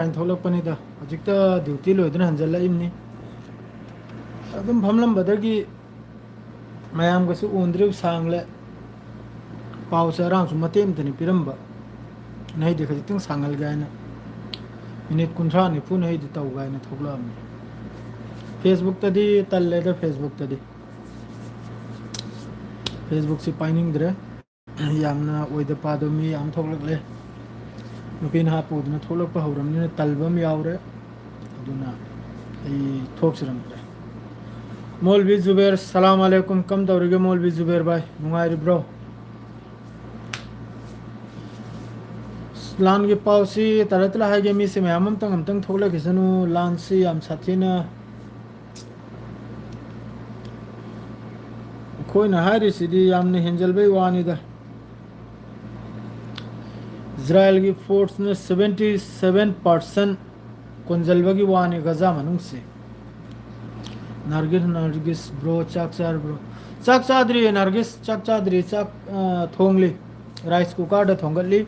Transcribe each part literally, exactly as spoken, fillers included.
ꯍꯥꯏꯅ ꯊꯣꯛꯂꯛꯄꯅꯤꯗ꯫ ꯍꯧꯖꯤꯛꯇ ꯗ꯭ꯌꯨꯇꯤ ꯂꯣꯏꯗꯅ ꯍꯟꯖꯜꯂꯛꯏꯕꯅꯤ꯫ ꯑꯗꯨꯝ ꯐꯝꯂꯝꯕꯗꯒꯤ ꯃꯌꯥꯝꯒꯁꯨ ꯎꯅꯗ꯭ꯔꯤꯕ ꯁꯥꯡꯂꯦ꯫ ꯄꯥꯎꯁꯦ ꯑꯔꯥꯡꯁꯨ ꯃꯇꯦꯛ ꯑꯃꯇꯅꯤ ꯄꯤꯔꯝꯕ꯫ ꯅꯍꯩꯗꯤ ꯈꯖꯤꯛꯇꯪ ꯁꯥꯡꯍꯜꯒꯦ ꯍꯥꯏꯅ ꯃꯤꯅꯤꯠ ꯀꯨꯟꯊ꯭ꯔꯥ ꯅꯤꯐꯨ ꯅꯍꯩꯗꯤ ꯇꯧꯒꯦ ꯍꯥꯏꯅ ꯊꯣꯛꯂꯛꯑꯕꯅꯤ꯫ ꯐꯦꯁꯕꯨꯛꯇꯗꯤ ꯇꯜꯂꯦꯗ, ꯐꯦꯁꯕꯨꯛꯇꯗꯤ꯫ ꯐꯦꯁꯕꯨꯛꯁꯤ ꯄꯥꯏꯅꯤꯡꯗ꯭ꯔꯦ꯫ ꯌꯥꯝꯅ ꯑꯣꯏꯗ ꯄꯥꯗꯕ ꯃꯤ ꯌꯥꯝ ꯊꯣꯛꯂꯛꯂꯦ꯫ ꯅꯨꯄꯤ ꯅꯍꯥ ꯄꯨꯗꯨꯅ ꯊꯣꯛꯂꯛꯄ ꯍꯧꯔꯕꯅꯤꯅ ꯇꯜꯕ ꯑꯃ ꯌꯥꯎꯔꯦ꯫ ꯑꯗꯨꯅ ꯑꯩ ꯊꯣꯛꯆꯔꯝꯗ꯭ꯔꯦ꯫ ꯃꯣꯜꯕꯤ ꯖꯨꯕꯦꯔ, ꯁꯂꯥꯝ ꯑꯂꯩꯀꯨꯝ꯫ ꯀꯝꯗꯧꯔꯤꯒꯦ ꯃꯣꯜꯕꯤ ꯖꯨꯕꯦꯔ ꯚꯥꯏ? ꯅꯨꯡꯉꯥꯏꯔꯤꯕ꯭ꯔꯣ? ꯂꯥꯟꯒꯤ ꯄꯥꯎꯁꯤ ꯇꯔꯥ ꯇꯔꯥ ꯍꯥꯏꯒꯦ, ꯃꯤꯁꯦ ꯃꯌꯥꯝ ꯑꯝꯇꯪ ꯑꯝꯇꯪ ꯊꯣꯛꯂꯛꯈꯤꯁꯅꯨ꯫ ꯂꯥꯟꯁꯤ ꯌꯥꯝ ꯁꯥꯊꯤꯅ ꯑꯩꯈꯣꯏꯅ ꯍꯥꯏꯔꯤꯁꯤꯗꯤ ꯌꯥꯝꯅ ꯍꯦꯟꯖꯜꯕꯩ ꯋꯥꯅꯤꯗ꯫ ꯏꯖꯔꯥꯏꯜꯒꯤ ꯐꯣꯔꯁꯅ seventy seven percent ꯀꯣꯟꯖꯜꯕꯒꯤ ꯋꯥꯅꯤ ꯒꯖꯥ ꯃꯅꯨꯡꯁꯦ꯫ ꯅꯥꯔꯒꯤꯁ, ꯅꯥꯔꯒꯤꯁ, ꯕ꯭ꯔꯣ, ꯆꯥꯛ ꯆꯥꯔꯕ꯭ꯔꯣ? ꯆꯥꯛ ꯆꯥꯗ꯭ꯔꯤꯌꯦ ꯅꯥꯔꯒꯤꯁ, ꯆꯥꯛ ꯆꯥꯗ꯭ꯔꯤ꯫ ꯆꯥꯛ, ꯑ, ꯊꯣꯡꯂꯤ꯫ ꯔꯥꯏꯁ ꯀꯨꯀꯔꯗ ꯊꯣꯡꯒꯠꯂꯤ꯫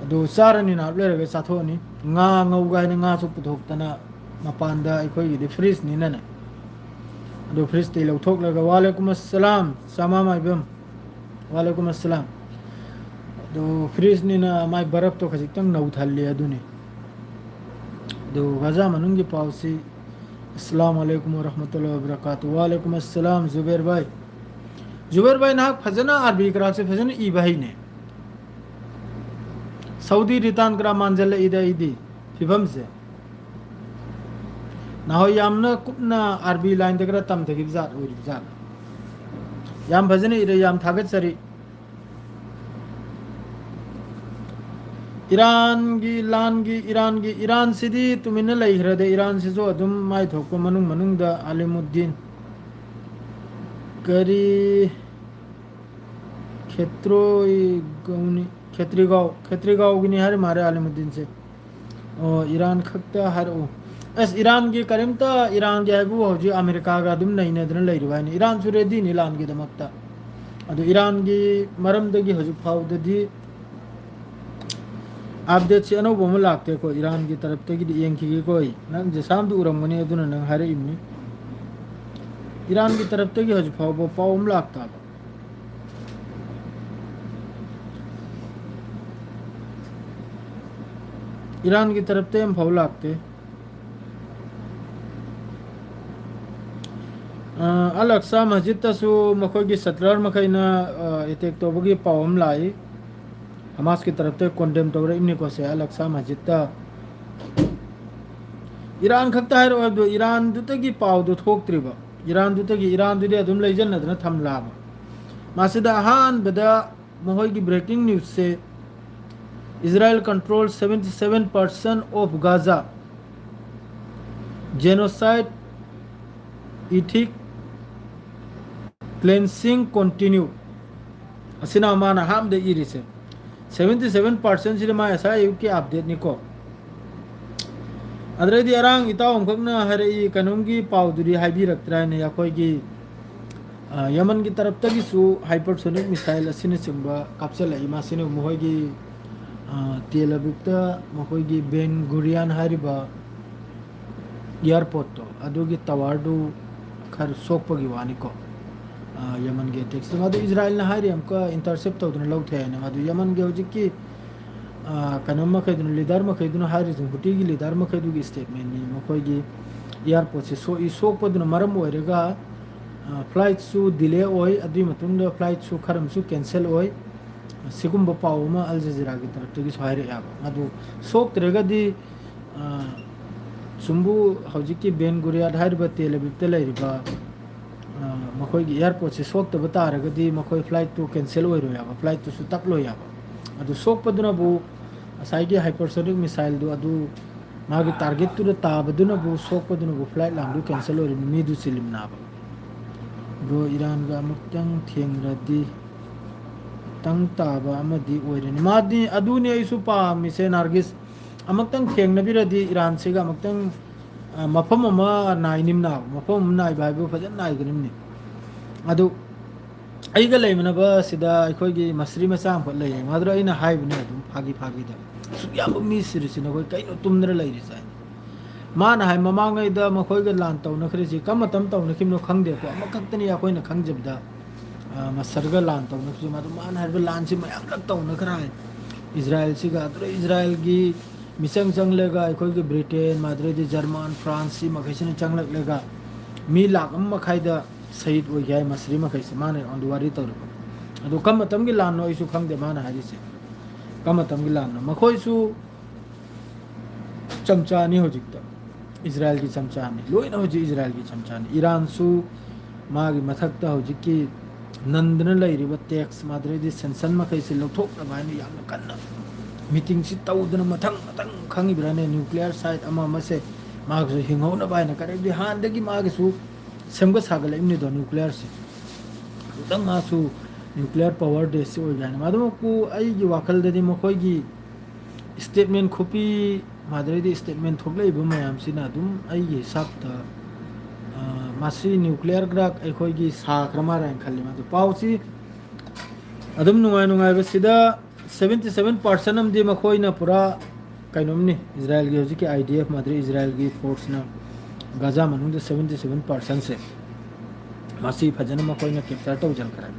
ꯑꯗꯨ ꯆꯥꯔꯅꯤ, ꯅꯍꯥꯛ ꯂꯩꯔꯒ ꯆꯥꯊꯣꯛꯑꯅꯤ꯫ ꯉꯥ ꯉꯧꯒꯥꯏꯅ ꯉꯥꯁꯨ ꯄꯨꯊꯣꯛꯇꯅ ꯃꯄꯥꯟꯗ, ꯑꯩꯈꯣꯏꯒꯤꯗꯤ ꯐ꯭ꯔꯤꯖꯅꯤꯅꯅꯦ꯫ ꯑꯗꯨ ꯐ꯭ꯔꯤꯖꯇꯒꯤ ꯂꯧꯊꯣꯛꯂꯒ, ꯋꯥꯂꯦꯀꯨꯝ ꯑꯁꯂꯥꯝ, ꯆꯥꯃꯥ ꯃꯥꯏꯕꯝ꯫ ꯋꯥꯂꯦꯀꯨꯝ ꯑꯁꯂꯥꯝ꯫ ꯑꯗꯨ ꯐ꯭ꯔꯤꯖꯅꯤꯅ ꯃꯥꯏ ꯕꯔꯞꯇꯣ ꯈꯖꯤꯛꯇꯪ ꯅꯧꯊꯜꯂꯤ ꯑꯗꯨꯅꯤ꯫ ꯑꯗꯨ ꯒꯖꯥ ꯃꯅꯨꯡꯒꯤ ꯄꯥꯎꯁꯤ, ꯑꯁꯂꯥꯃꯨ ꯑꯂꯩꯀꯨꯝ ꯋꯔꯍꯃꯇꯨꯜꯂꯥꯍꯤ ꯋꯕꯔꯀꯥꯇꯨ꯫ ꯋꯥꯂꯦꯀꯨꯝ ꯑꯁꯂꯥꯝ ꯖꯨꯕꯦꯔ ꯚꯥꯏ꯫ ꯖꯨꯕꯦꯔ ꯚꯥꯏ, ꯅꯍꯥꯛ ꯐꯖꯅ ꯑꯥꯔꯕꯤ ꯀꯔꯥꯛꯁꯦ ꯐꯖꯅ ꯏꯕ ꯍꯩꯅꯦ꯫ ꯁꯥꯎꯗꯤ ꯔꯤꯇꯥꯟ ꯀꯔꯥ ꯃꯥꯟꯖꯜꯂꯛꯏꯗ ꯑꯩꯗꯤ ꯐꯤꯕꯝꯁꯦ꯫ ꯅꯍꯣꯏ ꯌꯥꯝꯅ ꯀꯨꯞꯅ ꯑꯥꯔꯕꯤ ꯂꯥꯏꯟꯗ ꯈꯔ ꯇꯝꯊꯈꯤꯕ ꯖꯥꯠ ꯑꯣꯏꯔꯤꯕ ꯖꯥꯠ꯫ ꯌꯥꯝ ꯐꯖꯅ ꯏꯔꯦ, ꯌꯥꯝ ꯊꯥꯒꯠꯆꯔꯤ꯫ ꯏꯔꯥꯟꯒꯤ ꯂꯥꯟꯒꯤ, ꯏꯔꯥꯟꯒꯤ, ꯏꯔꯥꯟꯁꯤꯗꯤ ꯇꯨꯃꯤꯟꯅ ꯂꯩꯈ꯭ꯔꯗꯦ꯫ ꯏꯔꯥꯟꯁꯤꯁꯨ ꯑꯗꯨꯝ ꯃꯥꯏ ꯊꯣꯛꯄ ꯃꯅꯨꯡ ꯃꯅꯨꯡꯗ ꯑꯂꯤꯃꯨꯗꯗꯤꯟ ꯀꯔꯤ ꯈꯦꯇ꯭ꯔꯣꯏ ꯒꯧꯅꯤ, ꯈꯦꯇ꯭ꯔꯤꯒꯥꯎ, ꯈꯦꯇ꯭ꯔꯤꯒꯥꯎꯒꯤꯅꯤ ꯍꯥꯏꯔ ꯃꯥꯜꯂꯦ ꯑꯂꯤꯃꯨꯗꯗꯤꯟꯁꯦ꯫ ꯑꯣ, ꯏꯔꯥꯟ ꯈꯛꯇ ꯍꯥꯏꯔꯛꯎ꯫ ꯑꯁ, ꯏꯔꯥꯟꯒꯤ ꯀꯔꯤꯝꯇ, ꯏꯔꯥꯟꯒꯤ ꯍꯥꯏꯕꯨ ꯍꯧꯖꯤꯛ ꯑꯃꯦꯔꯤꯀꯥꯒ ꯑꯗꯨꯝ ꯅꯩꯅꯗꯅ ꯂꯩꯔꯤꯕ ꯍꯥꯏꯅꯤ꯫ ꯏꯔꯥꯟꯁꯨ ꯔꯦꯗꯤꯅꯤ ꯂꯥꯟꯒꯤꯗꯃꯛꯇ꯫ ꯑꯗꯨ ꯏꯔꯥꯟꯒꯤ ꯃꯔꯝꯗꯒꯤ ꯍꯧꯖꯤꯛ ꯐꯥꯎꯗꯗꯤ ꯑꯞꯗꯦꯠꯁꯤ ꯑꯅꯧꯕ ꯑꯃ ꯂꯥꯛꯇꯦꯀꯣ, ꯏꯔꯥꯟꯒꯤ ꯇꯔꯞꯇꯒꯤꯗꯤ꯫ ꯌꯦꯡꯈꯤꯒꯦꯀꯣ ꯑꯩ꯫ ꯅꯪ ꯖꯦꯁꯥꯝꯗꯨ ꯎꯔꯝꯒꯅꯤ, ꯑꯗꯨꯅ ꯅꯪ ꯍꯥꯏꯔꯛꯏꯕꯅꯤ꯫ ꯏꯔꯥꯟꯒꯤ ꯇꯔꯞꯇꯒꯤ ꯍꯧꯖꯤꯛ ꯐꯥꯎꯕ ꯄꯥꯎ ꯑꯃ ꯂꯥꯛꯇꯕ꯫ ꯏꯔꯥꯟꯒꯤ ꯇꯔꯞꯇ ꯑꯃꯐꯥꯎ ꯂꯥꯛꯇꯦ꯫ ꯑ, ꯑꯜ ꯑꯛꯁꯥ ꯃꯁꯖꯤꯠꯇꯁꯨ ꯃꯈꯣꯏꯒꯤ ꯁꯇ꯭ꯔꯔ ꯃꯈꯩꯅ, ꯑ, ꯑꯦꯇꯦꯛ ꯇꯧꯕꯒꯤ ꯄꯥꯎ ꯑꯃ ꯂꯥꯛꯏ꯫ ꯍꯃꯥꯁꯀꯤ ꯇꯔꯞꯇ ꯀꯣꯟꯗꯦꯝ ꯇꯧꯔꯛꯏꯕꯅꯤꯀꯣ ꯁꯦ, ꯑꯜ ꯑꯛꯁꯥ ꯃꯁꯖꯤꯠꯇ꯫ ꯏꯔꯥꯟ ꯈꯛꯇ ꯍꯥꯏꯔꯛꯑꯣ ꯍꯥꯏꯕꯗꯣ, ꯏꯔꯥꯟꯗꯨꯗꯒꯤ ꯄꯥꯎꯗꯨ ꯊꯣꯛꯇ꯭ꯔꯤꯕ꯫ ꯏꯔꯥꯟꯗꯨꯗꯒꯤ, ꯏꯔꯥꯟꯗꯨꯗꯤ ꯑꯗꯨꯝ ꯂꯩꯖꯟꯅꯗꯅ ꯊꯝꯂꯥꯕ꯫ ꯃꯁꯤꯗ ꯑꯍꯥꯟꯕꯗ ꯃꯈꯣꯏꯒꯤ braking ꯅ꯭ꯌꯨꯁꯁꯦ, "Israel controls seventy seven percent of Gaza, genocide, ethnic cleansing continue"꯫ ꯑꯁꯤꯅ ꯃꯥꯅ ꯑꯍꯥꯟꯕꯗ ꯏꯔꯤꯁꯦ꯫ Seventy seven percent ꯁꯤꯗ ꯃꯥ ꯉꯁꯥꯏ ꯑꯌꯨꯛꯀꯤ ꯑꯞꯗꯦꯠꯅꯤꯀꯣ꯫ ꯑꯗꯨꯗꯩꯗꯤ ꯑꯔꯥꯡ ꯏꯇꯥꯎ ꯑꯃꯈꯛꯅ ꯍꯥꯏꯔꯛꯏ, ꯀꯩꯅꯣꯝꯒꯤ ꯄꯥꯎꯗꯨꯗꯤ ꯍꯥꯏꯕꯤꯔꯛꯇ꯭ꯔꯥ ꯍꯥꯏꯅ꯫ ꯑꯩꯈꯣꯏꯒꯤ, ꯑ, ꯌꯃꯟꯒꯤ ꯇꯔꯞꯇꯒꯤꯁꯨ hypersonic missile ꯑꯁꯤꯅꯆꯤꯡꯕ ꯀꯥꯞꯁꯤꯜꯂꯛꯏ꯫ ꯃꯁꯤꯅ ꯃꯈꯣꯏꯒꯤ, ꯑ, ꯇꯦꯜ ꯑꯕꯤꯕꯇ ꯃꯈꯣꯏꯒꯤ ꯕꯦꯟ ꯒꯨꯔꯤꯌꯥꯟ ꯍꯥꯏꯔꯤꯕ ꯏꯌꯥꯔꯄꯣꯔꯠꯇꯣ, ꯑꯗꯨꯒꯤ ꯇꯋꯥꯔꯗꯨ ꯈꯔ ꯁꯣꯛꯄꯒꯤ ꯋꯥꯅꯤꯀꯣ꯫ ꯑ, ꯌꯃꯟꯒꯤ ꯑꯦꯇꯦꯛꯁꯇ ꯃꯗꯨ ꯏꯖꯔꯥꯏꯜꯅ ꯍꯥꯏꯔꯤ ꯑꯃꯨꯛꯀ ꯏꯟꯇꯔꯁꯦꯞ ꯇꯧꯗꯨꯅ ꯂꯧꯊꯩ ꯍꯥꯏꯅ꯫ ꯃꯗꯨ ꯌꯃꯟꯒꯤ ꯍꯧꯖꯤꯛꯀꯤ, ꯑ, ꯀꯩꯅꯣ ꯃꯈꯩꯗꯨꯅ, ꯂꯤꯗꯔ ꯃꯈꯩꯗꯨꯅ ꯍꯥꯏꯔꯤꯁꯤꯡ, ꯍꯨꯇꯤꯒꯤ ꯂꯤꯗꯔ ꯃꯈꯩꯗꯨꯒꯤ ꯁ꯭ꯇꯦꯠꯃꯦꯟꯅꯤ꯫ ꯃꯈꯣꯏꯒꯤ ꯏꯌꯥꯔꯄꯣꯔꯠꯁꯤ ꯁꯣꯛꯏ, ꯁꯣꯛꯄꯗꯨꯅ ꯃꯔꯝ ꯑꯣꯏꯔꯒ, ꯑ, ꯐ꯭ꯂꯥꯏꯠꯁꯨ ꯗꯤꯂꯦ ꯑꯣꯏ, ꯑꯗꯨꯒꯤ ꯃꯇꯨꯡꯗ ꯐ꯭ꯂꯥꯏꯠꯁꯨ ꯈꯔ ꯑꯃꯁꯨ ꯀꯦꯟꯁꯦꯜ ꯑꯣꯏ꯫ ꯁꯤꯒꯨꯝꯕ ꯄꯥꯎ ꯑꯃ ꯑꯜ ꯖꯖꯤꯔꯥꯒꯤ ꯇꯔꯞꯇꯒꯤꯁꯨ ꯍꯥꯏꯔꯛꯑꯦꯕ꯫ ꯑꯗꯨ ꯁꯣꯛꯇ꯭ꯔꯒꯗꯤ, ꯑ, ꯁꯨꯝꯕꯨ ꯍꯧꯖꯤꯛꯀꯤ ꯕꯦꯟ ꯒꯨꯔꯤꯌꯥꯠ ꯍꯥꯏꯔꯤꯕ ꯇꯦꯜ ꯑꯕꯤꯕꯇ ꯂꯩꯔꯤꯕ, ꯑ, ꯃꯈꯣꯏꯒꯤ ꯏꯌꯥꯔꯄꯣꯔꯠꯁꯦ ꯁꯣꯛꯇꯕ ꯇꯥꯔꯒꯗꯤ ꯃꯈꯣꯏ ꯐ꯭ꯂꯥꯏꯠꯇꯨ ꯀꯦꯟꯁꯦꯜ ꯑꯣꯏꯔꯣꯏ ꯍꯥꯏꯕ, ꯐ꯭ꯂꯥꯏꯠꯇꯨꯁꯨ ꯇꯠꯂꯣꯏ ꯍꯥꯏꯕ꯫ ꯑꯗꯨ ꯁꯣꯛꯄꯗꯨꯅꯕꯨ ꯉꯁꯥꯏꯒꯤ hypersonic missileꯗꯨ ꯑꯗꯨ ꯃꯥꯒꯤ ꯇꯥꯔꯒꯦꯠꯇꯨꯗ ꯇꯥꯕꯗꯨꯅꯕꯨ, ꯁꯣꯛꯄꯗꯨꯅꯕꯨ ꯐ꯭ꯂꯥꯏꯠ ꯂꯥꯡꯗꯨ ꯀꯦꯟꯁꯦꯜ ꯑꯣꯏꯔꯤꯕ, ꯃꯤꯗꯨ ꯁꯤꯂꯤꯝꯅꯥꯕ꯫ ꯕ꯭ꯔꯣ, ꯏꯔꯥꯟꯒ ꯑꯃꯨꯛꯇꯪ ꯊꯦꯡꯅꯔꯗꯤ ꯇꯪ ꯇꯥꯕ ꯑꯃꯗꯤ ꯑꯣꯏꯔꯅꯤ꯫ ꯃꯥꯗꯤ, ꯑꯗꯨꯅꯤ ꯑꯩꯁꯨ ꯄꯥꯝꯃꯤꯁꯦ, ꯅꯥꯔꯒꯤꯁ꯫ ꯑꯃꯨꯛꯇꯪ ꯊꯦꯡꯅꯕꯤꯔꯗꯤ ꯏꯔꯥꯟꯁꯤꯒ ꯑꯃꯨꯛꯇꯪ, ꯑ, ꯃꯐꯝ ꯑꯃ ꯅꯥꯏꯅꯤꯝꯅ, ꯃꯐꯝ ꯑꯃ ꯅꯥꯏꯕ ꯍꯥꯏꯕꯨ ꯐꯖꯅ ꯅꯥꯏꯒꯅꯤꯝꯅꯤ꯫ ꯑꯗꯨ ꯑꯩꯒ ꯂꯩꯃꯤꯟꯅꯕ ꯁꯤꯗ ꯑꯩꯈꯣꯏꯒꯤ ꯃꯁꯔꯤ ꯃꯆꯥ ꯑꯃꯈꯛ ꯂꯩꯌꯦ꯫ ꯃꯥꯗꯨꯗ ꯑꯩꯅ ꯍꯥꯏꯕꯅꯦ ꯑꯗꯨꯝ ꯐꯥꯒꯤ ꯐꯥꯒꯤꯗ, ꯑꯁꯨꯛ ꯌꯥꯝꯕ ꯃꯤ ꯁꯤꯔꯤꯁꯤ ꯅꯈꯣꯏ ꯀꯩꯅꯣ ꯇꯨꯝꯗꯅ ꯂꯩꯔꯤꯁꯦ ꯍꯥꯏꯅ꯫ ꯃꯥꯅ ꯍꯥꯏ, ꯃꯃꯥꯡꯉꯩꯗ ꯃꯈꯣꯏꯒ ꯂꯥꯟ ꯇꯧꯅꯈ꯭ꯔꯤꯁꯤ ꯀꯔꯝꯕ ꯃꯇꯝ ꯇꯧꯅꯈꯤꯕꯅꯣ ꯈꯪꯗꯦꯀꯣ, ꯑꯃꯈꯛꯇꯅꯤ ꯑꯩꯈꯣꯏꯅ ꯈꯪꯖꯕꯗ, ꯑ, ꯃꯁꯔꯒ ꯂꯥꯟ ꯇꯧꯅꯈꯤꯕꯁꯤ꯫ ꯃꯗꯨ ꯃꯥꯅ ꯍꯥꯏꯔꯤꯕ ꯂꯥꯟꯁꯤ ꯃꯌꯥꯝꯂꯛ ꯇꯧꯅꯈ꯭ꯔꯦ ꯍꯥꯏ ꯏꯖꯔꯥꯌꯦꯜꯁꯤꯒ꯫ ꯑꯗꯨꯗ ꯏꯖꯔꯥꯌꯦꯜꯒꯤ ꯃꯤꯆꯪ ꯆꯪꯂꯒ ꯑꯩꯈꯣꯏꯒꯤ ꯕ꯭ꯔꯤꯇꯦꯟ, ꯃꯗꯨꯗꯩꯗꯤ ꯖꯔꯃꯟ, ꯐ꯭ꯔꯥꯟꯁ, ꯁꯤ ꯃꯈꯩꯁꯤꯅ ꯆꯪꯂꯛꯂꯒ ꯃꯤ ꯂꯥꯈ ꯑꯃ ꯃꯈꯥꯏꯗ ꯁꯍꯤꯗ ꯑꯣꯏꯒꯦ ꯍꯥꯏ ꯃꯁꯔꯤ ꯃꯈꯩꯁꯦ꯫ ꯃꯥꯅ ꯑꯩꯉꯣꯟꯗ ꯋꯥꯔꯤ ꯇꯧꯔꯤꯕ꯫ ꯑꯗꯣ ꯀꯔꯝꯕ ꯃꯇꯝꯒꯤ ꯂꯥꯟꯅꯣ ꯑꯩꯁꯨ ꯈꯪꯗꯦ ꯃꯥꯅ ꯍꯥꯏꯔꯤꯁꯦ꯫ ꯀꯔꯝꯕ ꯃꯇꯝꯒꯤ ꯂꯥꯟꯅꯣ? ꯃꯈꯣꯏꯁꯨ ꯆꯝꯆꯥꯅꯤ ꯍꯧꯖꯤꯛꯇ, ꯏꯖꯔꯥꯌꯦꯜꯒꯤ ꯆꯝꯆꯥꯅꯤ, ꯂꯣꯏꯅ ꯍꯧꯖꯤꯛ ꯏꯖꯔꯥꯌꯦꯜꯒꯤ ꯆꯝꯆꯥꯅꯤ꯫ ꯏꯔꯥꯟꯁꯨ ꯃꯥꯒꯤ ꯃꯊꯛꯇ ꯍꯧꯖꯤꯛꯀꯤ ꯅꯟꯗꯅ ꯂꯩꯔꯤꯕ ꯇꯦꯛꯁ, ꯃꯗꯨꯗꯩꯗꯤ ꯁꯦꯟꯁꯟ ꯃꯈꯩꯁꯤ ꯂꯧꯊꯣꯛꯅꯕ ꯍꯥꯏꯅ ꯌꯥꯝꯅ ꯀꯟꯅ ꯃꯤꯇꯤꯡꯁꯤ ꯇꯧꯗꯅ, ꯃꯊꯪ ꯃꯊꯪ, ꯈꯪꯉꯤꯕ꯭ꯔꯥꯅꯦ, ꯅ꯭ꯌꯨꯀ꯭ꯂꯤꯌꯔ ꯁꯥꯏꯠ ꯑꯃ ꯑꯃꯁꯦ ꯃꯥꯒꯤꯁꯨ ꯍꯤꯡꯍꯧꯅꯕ ꯍꯥꯏꯅ ꯀꯔꯤꯒꯨꯝꯕ ꯍꯥꯟꯅꯗꯒꯤ ꯃꯥꯒꯤꯁꯨ ꯁꯦꯝꯒꯠ ꯁꯥꯒꯠꯂꯛꯏꯕꯅꯤꯗꯣ ꯅ꯭ꯌꯨꯀ꯭ꯂꯤꯌꯔꯁꯦ꯫ ꯑꯃꯨꯛꯇꯪ ꯃꯥꯁꯨ ꯅ꯭ꯌꯨꯀ꯭ꯂꯤꯌꯔ ꯄꯋꯔ ꯗꯦꯁꯁꯤ ꯑꯣꯏꯒꯦ ꯍꯥꯏꯅ꯫ ꯑꯗꯨꯃꯛꯄꯨ ꯑꯩꯒꯤ ꯋꯥꯈꯜꯗꯗꯤ ꯃꯈꯣꯏꯒꯤ ꯁ꯭ꯇꯦꯠꯃꯦꯟ ꯈꯨꯄꯤ, ꯃꯗꯨꯗꯩꯗꯤ ꯁ꯭ꯇꯦꯠꯃꯦꯟ ꯊꯣꯛꯂꯛꯏꯕ ꯃꯌꯥꯝꯁꯤꯅ ꯑꯗꯨꯝ ꯑꯩꯒꯤ ꯍꯤꯁꯥꯞꯇ, ꯑ, ꯃꯁꯤ ꯅ꯭ꯌꯨꯀ꯭ꯂꯤꯌꯔ ꯀ꯭ꯔꯥꯛ ꯑꯩꯈꯣꯏꯒꯤ ꯁꯥꯈ꯭ꯔ ꯃꯥꯜꯂꯦ ꯍꯥꯏꯅ ꯈꯜꯂꯤ꯫ ꯃꯗꯨ ꯄꯥꯎꯁꯤ ꯑꯗꯨꯝ ꯅꯨꯡꯉꯥꯏ ꯅꯨꯡꯉꯥꯏꯕꯁꯤꯗ seventy seven percent ꯑꯃꯗꯤ ꯃꯈꯣꯏꯅ ꯄꯨꯔꯥ ꯀꯩꯅꯣꯝꯅꯤ, ꯏꯖꯔꯥꯌꯦꯜꯒꯤ ꯍꯧꯖꯤꯛꯀꯤ I D F, ꯃꯗꯨꯗꯤ ꯏꯖꯔꯥꯌꯦꯜꯒꯤ ꯐꯣꯔꯁꯅ ꯒꯥꯖꯥ ꯃꯅꯨꯡꯗ seventy seven percentꯁꯦ ꯃꯁꯤ ꯐꯖꯅ ꯃꯈꯣꯏꯅ ꯀꯦꯞꯆꯔ ꯇꯧꯖꯈ꯭ꯔꯦ꯫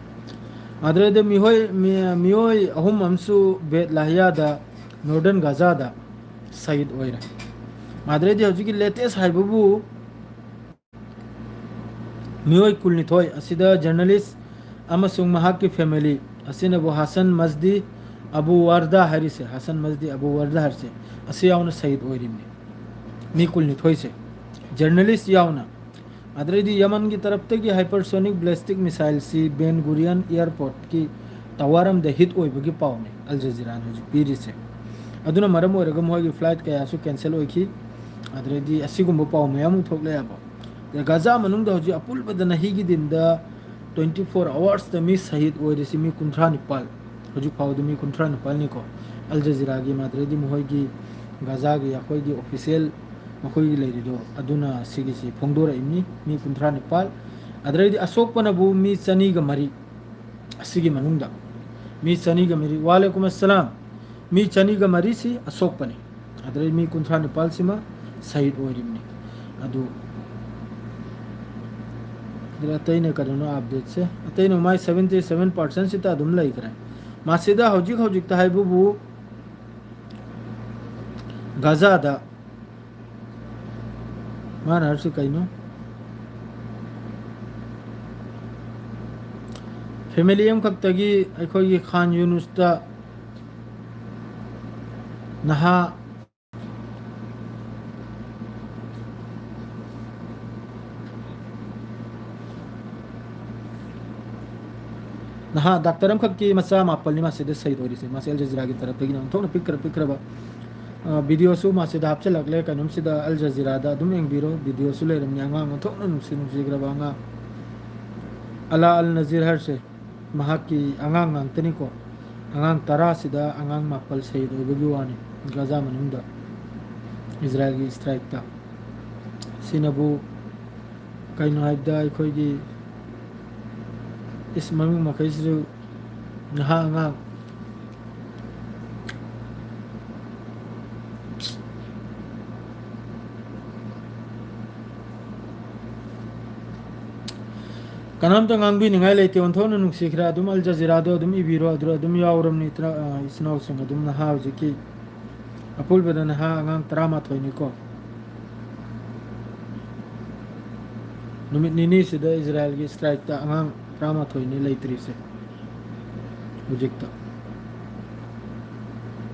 ꯃꯗꯨꯗꯩꯗ ꯃꯤꯑꯣꯏ, ꯃꯤ-, ꯃꯤꯑꯣꯏ ꯑꯍꯨꯝ ꯑꯃꯁꯨ ꯕꯦꯠ ꯂꯥꯍꯤꯌꯥꯗ, ꯅꯣꯔꯗꯔꯟ ꯒꯥꯖꯥꯗ ꯁꯍꯤꯗ ꯑꯣꯏꯔꯦ꯫ ꯃꯗꯨꯗꯩꯗꯤ ꯍꯧꯖꯤꯛꯀꯤ ꯂꯦꯇꯦꯁ ꯍꯥꯏꯕꯕꯨ ꯃꯤꯑꯣꯏ ꯀꯨꯟꯅꯤꯊꯣꯏ ꯑꯁꯤꯗ ꯖꯔꯅꯦꯂꯤꯁ ꯑꯃꯁꯨꯡ ꯃꯍꯥꯛꯀꯤ ꯐꯦꯃꯤꯂꯤ ꯑꯁꯤꯅꯕꯨ ꯍꯥꯁꯟ ꯃꯖꯗꯤ ꯑꯕꯨ ꯋꯥꯔꯗꯥ ꯍꯥꯏꯔꯤꯁꯦ, ꯍꯥꯁꯟ ꯃꯖꯗꯤ ꯑꯕꯨ ꯋꯥꯔꯗꯥ ꯍꯥꯏꯔꯤꯁꯦ, ꯑꯁꯤ ꯌꯥꯎꯅ ꯁꯍꯤꯗ ꯑꯣꯏꯔꯤꯕꯅꯤ꯫ ꯃꯤ ꯀꯨꯟꯅꯤꯊꯣꯏꯁꯦ ꯖꯔꯅꯦꯂꯤꯁ ꯌꯥꯎꯅ꯫ ꯑꯗꯨꯗꯩꯗꯤ ꯌꯃꯟꯒꯤ ꯇꯔꯞꯇꯒꯤ hypersonic ballistic missileꯁꯤ ꯕꯦꯟ ꯒꯨꯔꯤꯌꯟ airportꯀꯤ tower ꯑꯃꯗ hit ꯑꯣꯏꯕꯒꯤ ꯄꯥꯎꯅꯤ ꯑꯜ ꯖꯖꯤꯔꯥꯅ ꯍꯧꯖꯤꯛ ꯄꯤꯔꯤꯁꯦ꯫ ꯑꯗꯨꯅ ꯃꯔꯝ ꯑꯣꯏꯔꯒ ꯃꯈꯣꯏꯒꯤ flight ꯀꯌꯥꯁꯨ cancel ꯑꯣꯏꯈꯤ꯫ ꯑꯗꯨꯗꯩꯗꯤ ꯑꯁꯤꯒꯨꯝꯕ ꯄꯥꯎ ꯃꯌꯥꯝ ꯑꯃ ꯊꯣꯛꯂꯛꯑꯦꯕ꯫ ꯑꯗ ꯒꯥꯖꯥ ꯃꯅꯨꯡꯗ ꯍꯧꯖꯤꯛ ꯑꯄꯨꯟꯕꯗ ꯅꯍꯤꯒꯤ ꯗꯤꯟꯗ twenty four hoursꯇ ꯃꯤ ꯁꯍꯤꯗ ꯑꯣꯏꯔꯤꯁꯤ ꯃꯤ ꯀꯨꯟꯊ꯭ꯔꯥ ꯅꯤꯄꯥꯜ, ꯍꯧꯖꯤꯛ ꯐꯥꯎꯕꯗ ꯃꯤ ꯀꯨꯟꯊ꯭ꯔꯥ ꯅꯤꯄꯥꯜꯅꯤꯀꯣ꯫ ꯑꯜ ꯖꯖꯤꯔꯥꯒꯤ ꯃꯗꯨꯗꯩꯗꯤ ꯃꯈꯣꯏꯒꯤ ꯒꯥꯖꯥꯒꯤ ꯑꯩꯈꯣꯏꯒꯤ official ꯃꯈꯣꯏꯒꯤ ꯂꯩꯔꯤꯗꯣ ꯑꯗꯨꯅ ꯁꯤꯒꯤꯁꯤ ꯐꯣꯡꯗꯣꯔꯛꯏꯕꯅꯤ, ꯃꯤ ꯀꯨꯟꯊ꯭ꯔꯥ ꯅꯤꯄꯥꯜ꯫ ꯑꯗꯨꯗꯩꯗꯤ ꯑꯁꯣꯛꯄꯅꯕꯨ ꯃꯤ ꯆꯅꯤꯒ ꯃꯔꯤ, ꯑꯁꯤꯒꯤ ꯃꯅꯨꯡꯗ ꯃꯤ ꯆꯅꯤꯒ ꯃꯔꯤ꯫ ꯋꯥꯂꯦꯀꯨꯝ ꯑꯁꯂꯥꯝ꯫ ꯃꯤ ꯆꯅꯤꯒ ꯃꯔꯤꯁꯤ ꯑꯁꯣꯛꯄꯅꯤ꯫ ꯑꯗꯨꯗꯩ ꯃꯤ ꯀꯨꯟꯊ꯭ꯔꯥ ꯅꯤꯄꯥꯜꯁꯤꯃ ꯁꯍꯤꯗ ꯑꯣꯏꯔꯤꯕꯅꯤ꯫ ꯑꯗꯨ, ꯑꯗꯨꯗ ꯑꯇꯩꯅ ꯀꯔꯤꯅꯣ updateꯁꯦ? ꯑꯇꯩꯅ ꯃꯥꯏ seventy seven percentꯁꯤꯗ ꯑꯗꯨꯝ ꯂꯩꯈ꯭ꯔꯦ꯫ ꯃꯁꯤꯗ ꯍꯧꯖꯤꯛ ꯍꯧꯖꯤꯛꯇ ꯍꯥꯏꯕꯕꯨ ꯒꯥꯖꯥꯗ ꯃꯥꯅ ꯍꯥꯏꯔꯤꯁꯤ ꯀꯩꯅꯣ? Family ꯑꯃꯈꯛꯇꯒꯤ ꯑꯩꯈꯣꯏꯒꯤ ꯈꯥꯟ ꯌꯨꯅꯨꯁꯇ ꯅꯍꯥ ꯅꯍꯥ ꯗꯥꯛꯇꯔ ꯑꯃꯈꯛꯀꯤ ꯃꯆꯥ ꯃꯥꯄꯜꯅꯤ ꯃꯁꯤꯗ ꯁꯍꯤꯗ ꯑꯣꯏꯔꯤꯁꯦ꯫ ꯃꯁꯤ ꯑꯜ ꯖꯖꯤꯔꯥꯒꯤ ꯇꯔꯞꯇꯒꯤꯅ ꯑꯣꯟꯊꯣꯛꯅ ꯄꯤꯛꯈ꯭ꯔ ꯄꯤꯛꯈ꯭ꯔꯕ, ꯑ, videoꯁꯨ ꯃꯁꯤꯗ ꯍꯥꯞꯆꯤꯜꯂꯛꯂꯦ꯫ ꯀꯩꯅꯣꯝꯁꯤꯗ ꯑꯜ ꯖꯖꯤꯔꯥꯗ ꯑꯗꯨꯝ ꯌꯦꯡꯕꯤꯔꯣ, videoꯁꯨ ꯂꯩꯔꯝꯅꯤ꯫ ꯑꯉꯥꯡ ꯑꯣꯟꯊꯣꯛꯅ ꯅꯨꯡꯁꯤ ꯅꯨꯡꯁꯤꯈ꯭ꯔꯕ ꯑꯉꯥꯡ ꯑꯂꯥ ꯑꯜ ꯅꯖꯤꯔ ꯍꯥꯏꯔꯤꯁꯦ, ꯃꯍꯥꯛꯀꯤ ꯑꯉꯥꯡ ꯉꯥꯛꯇꯅꯤꯀꯣ꯫ ꯑꯉꯥꯡ ꯇꯔꯥꯁꯤꯗ ꯑꯉꯥꯡ ꯃꯥꯄꯜ ꯁꯍꯤꯗ ꯑꯣꯏꯕꯒꯤ ꯋꯥꯅꯤ ꯒꯥꯖꯥ ꯃꯅꯨꯡꯗ ꯏꯖꯔꯥꯏꯜꯒꯤ strikeꯇ꯫ ꯁꯤꯅꯕꯨ ꯀꯩꯅꯣ ꯍꯥꯏꯕꯗ ꯑꯩꯈꯣꯏꯒꯤ ꯏꯁ ꯃꯃꯤꯡ ꯃꯈꯩꯁꯤꯁꯨ ꯅꯍꯥ ꯑꯉꯥꯡ꯫ ꯀꯅꯥꯝꯇ ꯉꯥꯡꯕꯤꯅꯤꯡꯉꯥꯏ ꯂꯩꯇꯦ, ꯑꯣꯟꯊꯣꯛꯅ ꯅꯨꯡꯁꯤꯈ꯭ꯔꯦ꯫ ꯑꯗꯨꯝ ꯑꯜ ꯖꯖꯤꯔꯥꯗꯣ ꯑꯗꯨꯝ ꯏꯕꯤꯔꯣ, ꯑꯗꯨꯗ ꯑꯗꯨꯝ ꯌꯥꯎꯔꯕꯅꯤ ꯏꯆꯤꯟ-, ꯑ, ꯏꯆꯤꯟ ꯏꯅꯥꯎꯁꯤꯡ ꯑꯗꯨꯝ ꯅꯍꯥ ꯍꯧꯖꯤꯛꯀꯤ ꯑꯄꯨꯟꯕꯗ ꯅꯍꯥ ꯑꯉꯥꯡ ꯇꯔꯥꯃꯥꯊꯣꯏꯅꯤꯀꯣ꯫ ꯅꯨꯃꯤꯠ ꯅꯤꯅꯤꯁꯤꯗ ꯏꯖꯔꯥꯏꯜꯒꯤ strikeꯇ ꯑꯉꯥꯡ ꯇꯔꯥꯃꯥꯊꯣꯏꯅꯤ ꯂꯩꯇ꯭ꯔꯤꯁꯦ ꯍꯧꯖꯤꯛꯇ꯫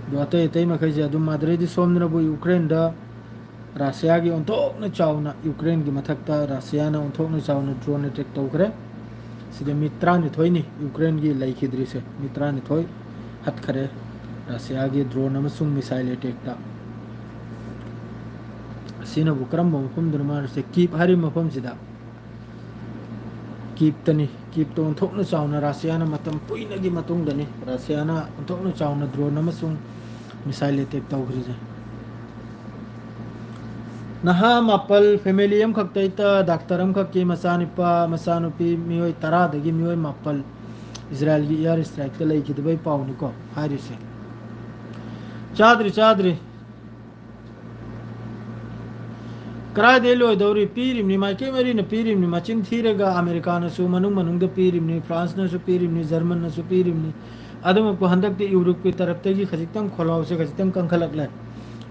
ꯑꯗꯣ ꯑꯇꯩ ꯑꯇꯩ ꯃꯈꯩꯁꯦ ꯑꯗꯨꯝ, ꯑꯗꯨꯗꯩꯗꯤ ꯁꯣꯝꯗꯅꯕꯨ ꯌꯨꯀ꯭ꯔꯦꯟꯗ ꯔꯁꯤꯌꯥꯒꯤ ꯑꯣꯟꯊꯣꯛꯅ ꯆꯥꯎꯅ, ꯌꯨꯀ꯭ꯔꯦꯟꯒꯤ ꯃꯊꯛꯇ ꯔꯁꯤꯌꯥꯅ ꯑꯣꯟꯊꯣꯛꯅ ꯆꯥꯎꯅ drone attack ꯇꯧꯈ꯭ꯔꯦ꯫ ꯁꯤꯗ ꯃꯤ ꯇꯔꯥꯅꯤꯊꯣꯏꯅꯤ ꯌꯨꯀ꯭ꯔꯦꯟꯒꯤ ꯂꯩꯈꯤꯗ꯭ꯔꯤꯁꯦ, ꯃꯤ ꯇꯔꯥꯅꯤꯊꯣꯏ ꯍꯠꯈꯔꯦ ꯔꯁꯤꯌꯥꯒꯤ drone ꯑꯃꯁꯨꯡ missile attackꯇ꯫ ꯑꯁꯤꯅꯕꯨ ꯀꯔꯝꯕ ꯃꯐꯝꯗꯅꯣ ꯃꯥꯅꯁꯦ? ꯀꯤꯞ ꯍꯥꯏꯔꯤꯕ ꯃꯐꯝꯁꯤꯗ, ꯀꯤꯞꯇꯅꯤ꯫ ꯀꯤꯞꯇ ꯑꯣꯟꯊꯣꯛꯅ ꯆꯥꯎꯅ ꯔꯁꯤꯌꯥꯅ ꯃꯇꯝ ꯀꯨꯏꯅꯒꯤ ꯃꯇꯨꯡꯗꯅꯤ ꯔꯁꯤꯌꯥꯅ ꯑꯣꯟꯊꯣꯛꯅ ꯆꯥꯎꯅ drone ꯑꯃꯁꯨꯡ missile attack ꯇꯧꯈ꯭ꯔꯤꯁꯦ꯫ ꯅꯍꯥ ꯃꯥꯄꯜ, family ꯑꯃꯈꯛꯇꯩꯇ ꯗꯥꯛꯇꯔ ꯑꯃꯈꯛꯀꯤ ꯃꯆꯥꯅꯨꯄꯥ, ꯃꯆꯥꯅꯨꯄꯤ, ꯃꯤꯑꯣꯏ ꯇꯔꯥꯗꯒꯤ ꯃꯤꯑꯣꯏ ꯃꯥꯄꯜ ꯏꯖꯔꯥꯏꯜꯒꯤ air strikeꯇ ꯂꯩꯈꯤꯗꯕꯩ ꯄꯥꯎꯅꯤꯀꯣ ꯍꯥꯏꯔꯤꯁꯦ꯫ ꯆꯥꯗ꯭ꯔꯤ, ꯆꯥꯗ꯭ꯔꯤ꯫ ꯀꯗꯥꯏꯗꯩ ꯂꯣꯏꯗꯧꯔꯤ? ꯄꯤꯔꯤꯕꯅꯤ, ꯃꯥꯏꯀꯩ ꯃꯔꯤꯅ ꯄꯤꯔꯤꯕꯅꯤ꯫ ꯃꯆꯤꯟ ꯊꯤꯔꯒ ꯑꯃꯦꯔꯤꯀꯥꯅꯁꯨ ꯃꯅꯨꯡ ꯃꯅꯨꯡꯗ ꯄꯤꯔꯤꯕꯅꯤ, ꯐ꯭ꯔꯥꯟꯁꯅꯁꯨ ꯄꯤꯔꯤꯕꯅꯤ, ꯖꯔꯃꯟꯅꯁꯨ ꯄꯤꯔꯤꯕꯅꯤ꯫ ꯑꯗꯨꯃꯛꯄꯨ ꯍꯟꯗꯛꯇꯤ ꯌꯨꯔꯣꯞꯀꯤ ꯇꯔꯞꯇꯒꯤ ꯈꯖꯤꯛꯇꯪ ꯈꯣꯜꯂꯥꯎꯁꯦ ꯈꯖꯤꯛꯇꯪ ꯀꯟꯈꯠꯂꯛꯂꯦ꯫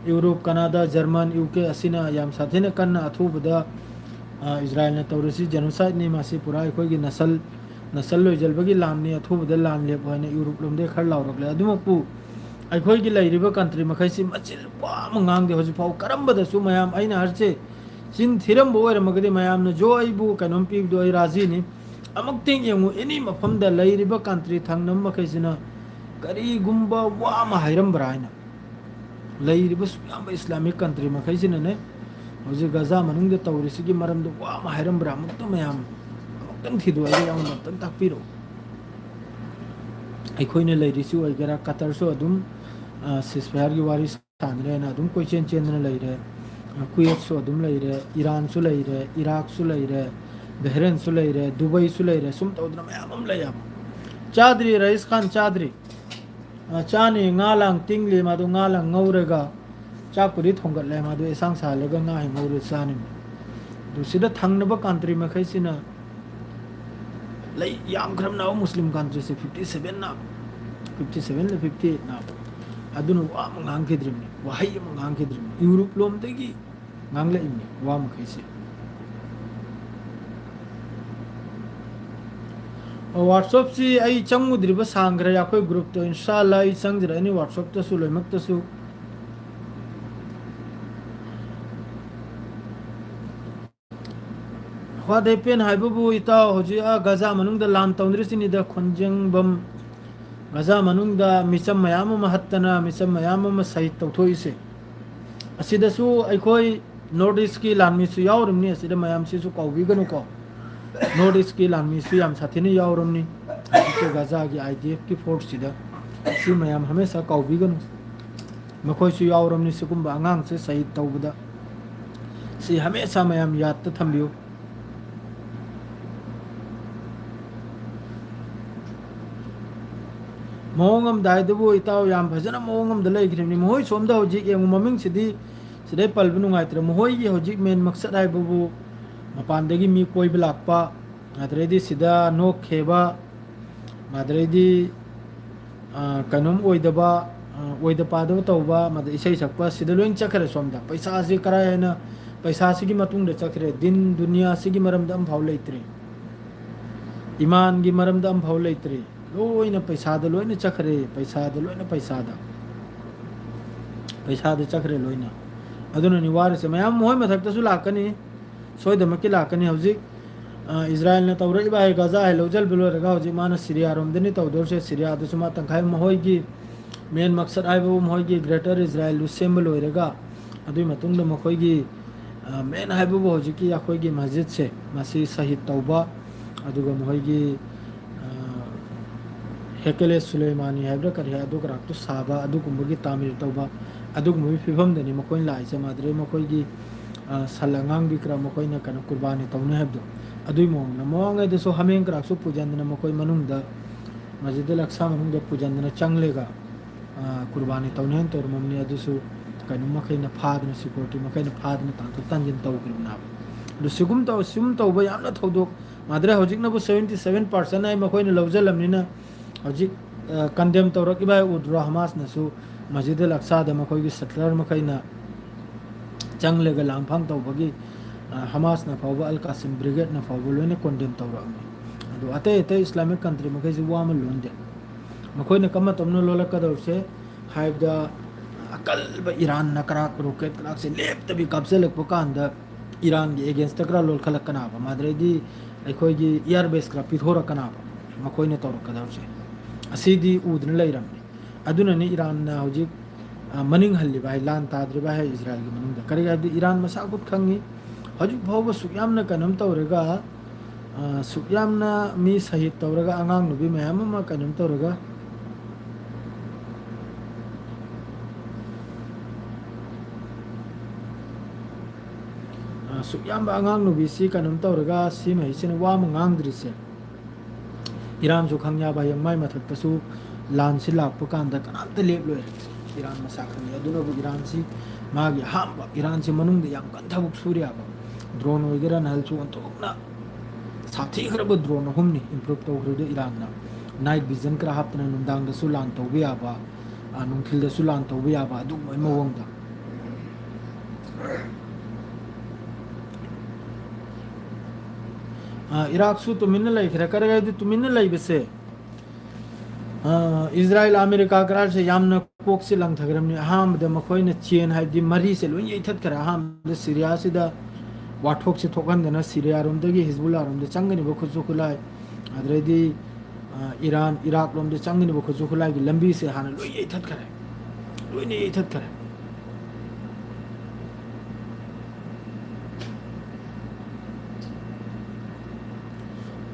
ꯌꯨꯔꯣꯞ, ꯀꯅꯥꯗꯥ, ꯖꯔꯃꯟ, ꯌꯨ ꯀꯦ ꯑꯁꯤꯅ ꯌꯥꯝ ꯁꯥꯊꯤꯅ ꯀꯟꯅ ꯑꯊꯨꯕꯗ, ꯑ, ꯏꯖꯔꯥꯏꯜꯅ ꯇꯧꯔꯤꯁꯤ genocide ꯅꯤ, ꯃꯁꯤ ꯄꯨꯔꯥ ꯑꯩꯈꯣꯏꯒꯤ ꯅꯁꯜ, ꯅꯁꯜ ꯂꯣꯏꯖꯜꯕꯒꯤ ꯂꯥꯟꯅꯤ, ꯑꯊꯨꯕꯗ ꯂꯥꯟ ꯂꯦꯞꯄꯣ ꯍꯥꯏꯅ ꯌꯨꯔꯣꯞ ꯂꯣꯝꯗꯒꯤ ꯈꯔ ꯂꯥꯎꯔꯛꯂꯦ꯫ ꯑꯗꯨꯃꯛꯄꯨ ꯑꯩꯈꯣꯏꯒꯤ ꯂꯩꯔꯤꯕ country ꯃꯈꯩꯁꯤ ꯃꯆꯤꯟ ꯋꯥ ꯑꯃ ꯉꯥꯡꯗꯦ ꯍꯧꯖꯤꯛ ꯐꯥꯎ꯫ ꯀꯔꯝꯕꯗꯁꯨ ꯃꯌꯥꯝ, ꯑꯩꯅ ꯍꯥꯏꯔꯤꯁꯦ, ꯆꯤꯟ ꯊꯤꯔꯝꯕ ꯑꯣꯏꯔꯝꯃꯒꯗꯤ ꯃꯌꯥꯝꯅ ꯖꯣ ꯑꯩꯕꯨ ꯀꯩꯅꯣꯝ ꯄꯤꯕꯗꯣ ꯑꯩ ꯔꯥꯖꯤꯅꯤ꯫ ꯑꯃꯨꯛꯇꯪ ꯌꯦꯡꯉꯨ, any ꯃꯐꯝꯗ ꯂꯩꯔꯤꯕ country ꯊꯪꯅꯕ ꯃꯈꯩꯁꯤꯅ ꯀꯔꯤꯒꯨꯝꯕ ꯋꯥ ꯑꯃ ꯍꯥꯏꯔꯝꯕ꯭ꯔꯥ ꯍꯥꯏꯅ꯫ ꯂꯩꯔꯤꯕ ꯁꯨꯛ ꯌꯥꯝꯕ Islamic country ꯃꯈꯩꯁꯤꯅꯅꯦ, ꯍꯧꯖꯤꯛ ꯒꯖꯥ ꯃꯅꯨꯡꯗ ꯇꯧꯔꯤꯁꯤꯒꯤ ꯃꯔꯝꯗ ꯋꯥ ꯑꯃ ꯍꯥꯏꯔꯝꯕ꯭ꯔꯥ? ꯑꯃꯨꯛꯇ ꯃꯌꯥꯝ ꯑꯃꯨꯛꯇꯪ ꯊꯤꯗꯣꯛꯑꯒ ꯑꯩꯉꯣꯟꯗ ꯑꯝꯇꯪ ꯇꯥꯛꯄꯤꯔꯛꯎ꯫ ꯑꯩꯈꯣꯏꯅ ꯂꯩꯔꯤꯁꯤ ꯑꯣꯏꯒꯦꯔꯥ, ꯀꯇꯔꯁꯨ ꯑꯗꯨꯝ, ꯑ, ceasefire ꯒꯤ ꯋꯥꯔꯤ ꯁꯥꯟꯅꯔꯦꯅ ꯑꯗꯨꯝ ꯀꯣꯏꯆꯦꯟ ꯆꯦꯟꯗꯅ ꯂꯩꯔꯦ꯫ ꯑ, ꯀꯨꯋꯦꯠꯁꯨ ꯑꯗꯨꯝ ꯂꯩꯔꯦ, ꯏꯔꯥꯟꯁꯨ ꯂꯩꯔꯦ, ꯏꯔꯥꯛꯁꯨ ꯂꯩꯔꯦ, ꯕꯍꯔꯦꯟꯁꯨ ꯂꯩꯔꯦ, ꯗꯨꯕꯩꯁꯨ ꯂꯩꯔꯦ, ꯁꯨꯝ ꯇꯧꯗꯅ ꯃꯌꯥꯝ ꯑꯃ ꯂꯩ ꯍꯥꯏꯕ꯫ ꯆꯥꯗ꯭ꯔꯤ, ꯔꯏꯁ ꯈꯥꯟ, ꯆꯥꯗ꯭ꯔꯤ꯫ ꯑ, ꯆꯥꯅꯤ, ꯉꯥ ꯂꯥꯡ ꯇꯤꯡꯂꯤ, ꯃꯥꯗꯣ ꯉꯥ ꯂꯥꯡ ꯉꯧꯔꯒ ꯆꯥꯛꯄꯨꯗꯤ ꯊꯣꯡꯒꯠꯂꯦ, ꯃꯥꯗꯣ ꯑꯦꯟꯁꯥꯡ ꯁꯥꯍꯜꯂꯒ ꯉꯥ ꯍꯦꯛ ꯉꯧꯔ ꯆꯥꯅꯤ꯫ ꯑꯗꯨ ꯁꯤꯗ ꯊꯪꯅꯕ country ꯃꯈꯩꯁꯤꯅ ꯂꯩ ꯌꯥꯝꯈ꯭ꯔꯕꯅꯦꯕ Muslim country ꯁꯦ, fifty seven ꯅꯥꯕ, fifty seven ꯂ fifty eight ꯅꯥꯕ꯫ ꯑꯗꯨꯅ ꯋꯥ ꯑꯃ ꯉꯥꯡꯈꯤꯗ꯭ꯔꯤꯕꯅꯤ, ꯋꯥꯍꯩ ꯑꯃ ꯉꯥꯡꯈꯤꯗ꯭ꯔꯤꯕꯅꯤ꯫ ꯌꯨꯔꯣꯞ ꯂꯣꯝꯗꯒꯤ ꯉꯥꯡꯂꯛꯏꯕꯅꯤ ꯋꯥ ꯃꯈꯩꯁꯦ꯫ WhatsApp ꯁꯤ ꯑꯩ ꯆꯪꯉꯨꯗ꯭ꯔꯤꯕ ꯁꯥꯡꯈ꯭ꯔꯦ, ꯑꯩꯈꯣꯏ group ꯇꯣ꯫ ꯏꯟꯁꯥ ꯑꯜꯂꯥ ꯑꯩ ꯆꯪꯖꯔꯛꯑꯅꯤ WhatsApp ꯇꯁꯨ ꯂꯣꯏꯅꯃꯛꯇꯁꯨ꯫ What happened ꯍꯥꯏꯕꯕꯨ, ꯏꯇꯥꯎ, ꯍꯧꯖꯤꯛ ꯑꯥ ꯒꯖꯥ ꯃꯅꯨꯡꯗ ꯂꯥꯟ ꯇꯧꯅꯔꯤꯁꯤꯅꯤꯗ, ꯈꯣꯟꯖꯦꯡꯕꯝ꯫ ꯒꯖꯥ ꯃꯅꯨꯡꯗ ꯃꯤꯆꯝ ꯃꯌꯥꯝ ꯑꯃ ꯍꯠꯇꯅ, ꯃꯤꯆꯝ ꯃꯌꯥꯝ ꯑꯃ ꯁꯍꯤꯗ ꯇꯧꯊꯣꯛꯏꯁꯦ꯫ ꯑꯁꯤꯗꯁꯨ ꯑꯩꯈꯣꯏ North East ꯀꯤ ꯂꯥꯟꯃꯤꯁꯨ ꯌꯥꯎꯔꯤꯕꯅꯤ, ꯑꯁꯤꯗ ꯃꯌꯥꯝꯁꯤꯁꯨ ꯀꯥꯎꯕꯤꯒꯅꯨꯀꯣ꯫ North East ꯀꯤ ꯂꯥꯟꯃꯤꯁꯨ ꯌꯥꯝ ꯁꯥꯊꯤꯅ ꯌꯥꯎꯔꯝꯅꯤ꯫ ꯍꯧꯖꯤꯛꯀꯤ ꯒꯖꯥꯒꯤ IDF ꯀꯤ force ꯁꯤꯗ꯫ ꯁꯤ ꯃꯌꯥꯝ ꯍꯃꯦꯁꯥ ꯀꯥꯎꯕꯤꯒꯅꯨ꯫ ꯃꯈꯣꯏꯁꯨ ꯌꯥꯎꯔꯝꯅꯤ ꯁꯤꯒꯨꯝꯕ ꯑꯉꯥꯡꯁꯦ ꯁꯍꯤꯗ ꯇꯧꯕꯗ꯫ ꯁꯤ ꯍꯃꯦꯁꯥ ꯃꯌꯥꯝ ꯌꯥꯗꯇ ꯊꯝꯕꯤꯌꯨ꯫ ꯃꯑꯣꯡ ꯑꯃꯗ ꯍꯥꯏꯗꯨꯕꯨ ꯏꯇꯥꯎ ꯌꯥꯝ ꯐꯖꯅ ꯃꯑꯣꯡ ꯑꯃꯗ ꯂꯩꯈ꯭ꯔꯤꯕꯅꯤ꯫ ꯃꯈꯣꯏ ꯁꯣꯝꯗ ꯍꯧꯖꯤꯛ ꯌꯦꯡꯉꯨ, ꯃꯃꯤꯡꯁꯤꯗꯤ ꯁꯤꯗꯩ ꯄꯜꯕ ꯅꯨꯡꯉꯥꯏꯇ꯭ꯔꯦ꯫ ꯃꯈꯣꯏꯒꯤ ꯍꯧꯖꯤꯛ ꯃꯦꯟ ꯃꯛꯁꯠ ꯍꯥꯏꯕꯕꯨ ꯃꯄꯥꯟꯗꯒꯤ ꯃꯤ ꯀꯣꯏꯕ ꯂꯥꯛꯄ, ꯑꯗꯩꯗꯤ ꯁꯤꯗ ꯅꯣꯛꯈꯦꯕ, ꯑꯗꯩꯗꯤ, ꯑ, ꯀꯩꯅꯣꯝ ꯑꯣꯏꯗꯕ, ꯑ, ꯑꯣꯏꯗ ꯄꯥꯗꯕ ꯇꯧꯕ, ꯃꯗ ꯏꯁꯩ ꯁꯛꯄ, ꯁꯤꯗ ꯂꯣꯏ ꯆꯠꯈ꯭ꯔꯦ꯫ ꯁꯣꯝꯗ ꯄꯩꯁꯥꯁꯤ ꯀꯔꯥꯏ ꯍꯥꯏꯅ, ꯄꯩꯁꯥꯁꯤꯒꯤ ꯃꯇꯨꯡꯗ ꯆꯠꯈ꯭ꯔꯦ꯫ ꯗꯤꯟ ꯗꯨꯅꯤꯌꯥꯁꯤꯒꯤ ꯃꯔꯝꯗ ꯑꯝꯐꯥꯎ ꯂꯩꯇ꯭ꯔꯦ, ꯏꯃꯥꯟꯒꯤ ꯃꯔꯝꯗ ꯑꯝꯐꯥꯎ ꯂꯩꯇ꯭ꯔꯦ꯫ ꯂꯣꯏꯅ ꯄꯩꯁꯥꯗ ꯂꯣꯏꯅ ꯆꯠꯈ꯭ꯔꯦ, ꯄꯩꯁꯥꯗ ꯂꯣꯏꯅ, ꯄꯩꯁꯥꯗ, ꯄꯩꯁꯥꯗ ꯆꯠꯈ꯭ꯔꯦ ꯂꯣꯏꯅ꯫ ꯑꯗꯨꯅꯅꯤ ꯋꯥꯔꯤꯁꯦ꯫ ꯃꯌꯥꯝ ꯃꯈꯣꯏ ꯃꯊꯛꯇꯁꯨ ꯂꯥꯛꯀꯅꯤ, ꯁꯣꯏꯗꯃꯛꯀꯤ ꯂꯥꯛꯀꯅꯤ꯫ ꯍꯧꯖꯤꯛ, ꯑ, ꯏꯖꯔꯥꯌꯦꯜꯅ ꯇꯧꯔꯛꯏꯕ ꯍꯥꯏ, ꯒꯖꯥ ꯍꯥꯏ ꯂꯧꯁꯤꯟꯕ ꯂꯣꯏꯔꯒ ꯍꯧꯖꯤꯛ ꯃꯥꯅ ꯁꯤꯔꯤꯌꯥꯔꯣꯝꯗꯅꯤ ꯇꯧꯗꯧꯔꯤꯁꯦ꯫ ꯁꯤꯔꯤꯌꯥꯗꯨꯁꯨ ꯃꯥ ꯇꯪꯈꯥꯏ, ꯃꯈꯣꯏꯒꯤ ꯃꯦꯟ ꯃꯛꯁꯠ ꯍꯥꯏꯕꯕꯨ ꯃꯈꯣꯏꯒꯤ ꯒ꯭ꯔꯦꯇꯔ ꯏꯖꯔꯥꯌꯦꯜꯗꯨ ꯁꯦꯝꯕ ꯂꯣꯏꯔꯒ, ꯑꯗꯨꯒꯤ ꯃꯇꯨꯡꯗ ꯃꯈꯣꯏꯒꯤ, ꯑ, ꯃꯦꯟ ꯍꯥꯏꯕꯕꯨ ꯍꯧꯖꯤꯛꯀꯤ ꯑꯩꯈꯣꯏꯒꯤ ꯃꯁꯖꯤꯠꯁꯦ, ꯃꯁꯤ ꯁꯍꯤꯗ ꯇꯧꯕ, ꯑꯗꯨꯒ ꯃꯈꯣꯏꯒꯤ, ꯑ, ꯍꯦꯀꯦꯂꯦ ꯁꯨꯂꯩꯃꯥꯅꯤ ꯍꯥꯏꯕ꯭ꯔꯥ ꯀꯔꯤ ꯍꯥꯏ, ꯑꯗꯨ ꯀꯔꯥꯛꯇꯨ ꯁꯥꯕ, ꯑꯗꯨꯒꯨꯝꯕꯒꯤ ꯇꯥꯃꯤꯔ ꯇꯧꯕ, ꯑꯗꯨꯒꯨꯝꯕꯒꯤ ꯐꯤꯕꯝꯗꯅꯤ ꯃꯈꯣꯏꯅ ꯂꯥꯛꯏꯁꯦ꯫ ꯃꯥꯗ꯭ꯔꯦ ꯃꯈꯣꯏꯒꯤ, ꯑ, ꯁꯟ ꯑꯉꯥꯡꯕꯤ ꯈꯔ ꯃꯈꯣꯏꯅ ꯀꯩꯅꯣ ꯀꯨꯔꯕꯥꯅꯤ ꯇꯧꯅꯤ ꯍꯥꯏꯕꯗꯣ, ꯑꯗꯨꯒꯤ ꯃꯑꯣꯡꯗ ꯃꯃꯥꯡꯉꯩꯗꯁꯨ ꯍꯥꯃꯦꯡ ꯀꯔꯥꯛꯁꯨ ꯄꯨꯖꯟꯗꯅ ꯃꯈꯣꯏ ꯃꯅꯨꯡꯗ, ꯃꯁꯖꯤꯗ ꯑꯜ ꯑꯛꯁꯥ ꯃꯅꯨꯡꯗ ꯄꯨꯖꯟꯗꯅ ꯆꯪꯂꯒ, ꯑ, ꯀꯨꯔꯕꯥꯅꯤ ꯇꯧꯅꯤ ꯍꯥꯏꯅ ꯇꯧꯔꯝꯃꯕꯅꯤ꯫ ꯑꯗꯨꯁꯨ ꯀꯩꯅꯣ ꯃꯈꯩꯅ ꯐꯥꯗꯅ, ꯁꯦꯀ꯭ꯌꯨꯔꯤꯇꯤ ꯃꯈꯩꯅ ꯐꯥꯗꯅ ꯇꯥꯟꯊꯣꯛ ꯇꯥꯟꯁꯤꯟ ꯇꯧꯈ꯭ꯔꯤꯕꯅꯦꯕ꯫ ꯑꯗꯨ ꯁꯤꯒꯨꯝ ꯇꯧ-, ꯁꯤꯒꯨꯝ ꯇꯧꯕ ꯌꯥꯝꯅ ꯊꯧꯗꯣꯛ ꯃꯥꯗ꯭ꯔꯦ꯫ ꯍꯧꯖꯤꯛꯅꯕꯨ ꯁꯚꯦꯟꯇꯤ ꯁꯚꯦꯟ ꯄꯥꯔꯁꯦꯟ ꯍꯥꯏ ꯃꯈꯣꯏꯅ ꯂꯧꯁꯤꯜꯂꯝꯅꯤꯅ ꯍꯧꯖꯤꯛ, ꯑ, ꯀꯟꯗꯦꯝ ꯇꯧꯔꯛꯏꯕ ꯍꯥꯏ ꯎꯗ꯭ꯔꯣ? ꯍꯃꯥꯁꯅꯁꯨ ꯃꯁꯖꯤꯗ ꯑꯜ ꯑꯛꯁꯥꯗ ꯃꯈꯣꯏꯒꯤ ꯁꯦꯇꯂꯔ ꯃꯈꯩꯅ ꯆꯪꯂꯒ ꯂꯥꯡꯐꯥꯡ ꯇꯧꯕꯒꯤ, ꯑ, ꯍꯃꯥꯁꯅ ꯐꯥꯎꯕ, ꯑꯜ ꯀꯥꯁꯤꯝ ꯕ꯭ꯔꯤꯒꯦꯗꯅ ꯐꯥꯎꯕ ꯂꯣꯏꯅ ꯀꯣꯟꯗꯦꯝ ꯇꯧꯔꯛꯑꯕꯅꯤ꯫ ꯑꯗꯣ ꯑꯇꯩ ꯑꯇꯩ ꯏꯁꯂꯥꯃꯤꯛ ꯀꯟꯇ꯭ꯔꯤ ꯃꯈꯩꯁꯤ ꯋꯥ ꯑꯃ ꯂꯣꯟꯗꯦ꯫ ꯃꯈꯣꯏꯅ ꯀꯔꯝꯕ ꯃꯇꯝꯗ ꯂꯣꯜꯂꯛꯀꯗꯧꯔꯤꯁꯦ ꯍꯥꯏꯕꯗ, ꯑꯀꯜꯕ ꯏꯔꯥꯟꯅ ꯀꯔꯥꯛ ꯔꯣꯀꯦꯠ ꯀꯔꯥꯛꯁꯦ ꯂꯦꯞꯇꯕꯤ ꯀꯥꯞꯁꯤꯜꯂꯛꯄ ꯀꯥꯟꯗ ꯏꯔꯥꯟꯒꯤ ꯑꯦꯒꯦꯟꯁꯇ ꯈꯔ ꯂꯣꯜꯈꯠꯂꯛꯀꯅꯥꯕ, ꯃꯥꯗ꯭ꯔꯩꯗꯤ ꯑꯩꯈꯣꯏꯒꯤ ꯏꯌꯥꯔ ꯕꯦꯁ ꯈꯔ ꯄꯤꯊꯣꯔꯛꯀꯅꯥꯕ꯫ ꯃꯈꯣꯏꯅ ꯇꯧꯔꯛꯀꯗꯧꯔꯤꯁꯦ ꯑꯁꯤꯗꯤ ꯎꯗꯅ ꯂꯩꯔꯝꯅꯤ꯫ ꯑꯗꯨꯅꯅꯤ ꯏꯔꯥꯟꯅ ꯍꯧꯖꯤꯛ, ꯑ, ꯃꯅꯤꯡ ꯍꯜꯂꯤꯕ ꯍꯥꯏ, ꯂꯥꯟ ꯇꯥꯗ꯭ꯔꯤꯕ ꯍꯥꯏ ꯏꯖꯔꯥꯌꯦꯜꯒꯤ ꯃꯅꯨꯡꯗ꯫ ꯀꯔꯤꯒꯤ ꯍꯥꯏꯕꯗꯤ ꯏꯔꯥꯟ ꯃꯁꯥ ꯈꯨꯠ ꯈꯪꯉꯤ꯫ ꯍꯧꯖꯤꯛ ꯐꯥꯎꯕ ꯁꯨꯛ ꯌꯥꯝꯅ ꯀꯩꯅꯣꯝ ꯇꯧꯔꯒ, ꯑ, ꯁꯨꯛ ꯌꯥꯝꯅ ꯃꯤ ꯁꯍꯤꯗ ꯇꯧꯔꯒ, ꯑꯉꯥꯡ ꯅꯨꯄꯤ ꯃꯌꯥꯝ ꯑꯃ ꯀꯩꯅꯣꯝ ꯇꯧꯔꯒ, ꯑ, ꯁꯨꯛ ꯌꯥꯝꯕ ꯑꯉꯥꯡ ꯅꯨꯄꯤꯁꯤ ꯀꯩꯅꯣꯝ ꯇꯧꯔꯒ ꯁꯤ ꯃꯍꯩꯁꯤꯅ ꯋꯥ ꯑꯃ ꯉꯥꯡꯗ꯭ꯔꯤꯁꯦ꯫ ꯏꯔꯥꯟꯁꯨ ꯈꯪ ꯌꯥꯕ, ꯍꯌꯦꯡ ꯃꯥꯏ ꯃꯊꯛꯇꯁꯨ ꯂꯥꯟꯁꯤ ꯂꯥꯛꯄ ꯀꯥꯟꯗ ꯀꯅꯥꯝꯇ ꯂꯦꯞꯂꯣꯏ꯫ ꯏꯔꯥꯟ ꯃꯁꯥ ꯈꯪꯉꯤ꯫ ꯑꯗꯨꯅꯕꯨ ꯏꯔꯥꯟꯁꯤ ꯃꯥꯒꯤ ꯑꯍꯥꯟꯕ, ꯏꯔꯥꯟꯁꯤ ꯃꯅꯨꯡꯗ ꯌꯥꯝ ꯀꯟꯅ ꯊꯕꯛ ꯁꯨꯔꯤ ꯍꯥꯏꯕ꯫ ꯗ꯭ꯔꯣꯟ ꯑꯣꯏꯒꯦꯔꯥ, ꯅꯍꯜꯁꯨ ꯑꯣꯟꯊꯣꯛꯅ ꯁꯥꯊꯤꯈ꯭ꯔꯕ ꯗ꯭ꯔꯣꯟ ꯑꯍꯨꯝꯅꯤ ꯏꯝꯄ꯭ꯔꯨꯞ ꯇꯧꯈ꯭ꯔꯤꯗꯣ ꯏꯔꯥꯟꯅ꯫ ꯅꯥꯏꯠ ꯚꯤꯖꯟ ꯈꯔ ꯍꯥꯞꯇꯅ ꯅꯨꯡꯗꯥꯡꯗꯁꯨ ꯂꯥꯟ ꯇꯧꯕ ꯌꯥꯕ, ꯑ, ꯅꯨꯡꯊꯤꯜꯗꯁꯨ ꯂꯥꯟ ꯇꯧꯕ ꯌꯥꯕ ꯑꯗꯨꯒꯨꯝꯕꯒꯤ ꯃꯑꯣꯡꯗ꯫ ꯑ, ꯏꯔꯥꯛꯁꯨ ꯇꯨꯃꯤꯟꯅ ꯂꯩꯈ꯭ꯔꯦ꯫ ꯀꯔꯤꯒꯤꯅꯣ ꯍꯥꯏꯗꯤ ꯇꯨꯃꯤꯟꯅ ꯂꯩꯕꯁꯦ, ꯑ, ꯏꯖꯔꯥꯏꯜ, ꯑꯃꯦꯔꯤꯀꯥ ꯀꯔꯥꯔꯁꯦ ꯌꯥꯝꯅ ꯀꯣꯛꯁꯦ ꯂꯪꯊꯈ꯭ꯔꯕꯅꯤ꯫ ꯑꯍꯥꯟꯕꯗ ꯃꯈꯣꯏꯅ ꯆꯦꯟ ꯍꯥꯏꯕꯗꯤ ꯃꯔꯤꯁꯦ ꯂꯣꯏ ꯌꯩꯊꯠꯈ꯭ꯔꯦ꯫ ꯑꯍꯥꯟꯕꯗ ꯁꯤꯔꯤꯌꯥꯁꯤꯗ ꯋꯥꯊꯣꯛꯁꯦ ꯊꯣꯛꯍꯟꯗꯅ ꯁꯤꯔꯤꯌꯥꯔꯣꯝꯗꯒꯤ ꯍꯤꯖꯕꯨꯜꯂꯥꯔꯣꯝꯗ ꯆꯪꯒꯅꯤꯕ ꯈꯨꯠꯁꯨ ꯈꯨꯠꯂꯥꯏ, ꯑꯗꯨꯗꯩꯗꯤ, ꯑ, ꯏꯔꯥꯟ, ꯏꯔꯥꯛꯂꯣꯝꯗ ꯆꯪꯒꯅꯤꯕ ꯈꯨꯠꯁꯨ ꯈꯨꯠꯂꯥꯏꯒꯤ ꯂꯝꯕꯤꯁꯦ ꯍꯥꯟꯅ ꯂꯣꯏ ꯌꯩꯊꯠꯈ꯭ꯔꯦ, ꯂꯣꯏꯅ ꯌꯩꯊꯠꯈ꯭ꯔꯦ꯫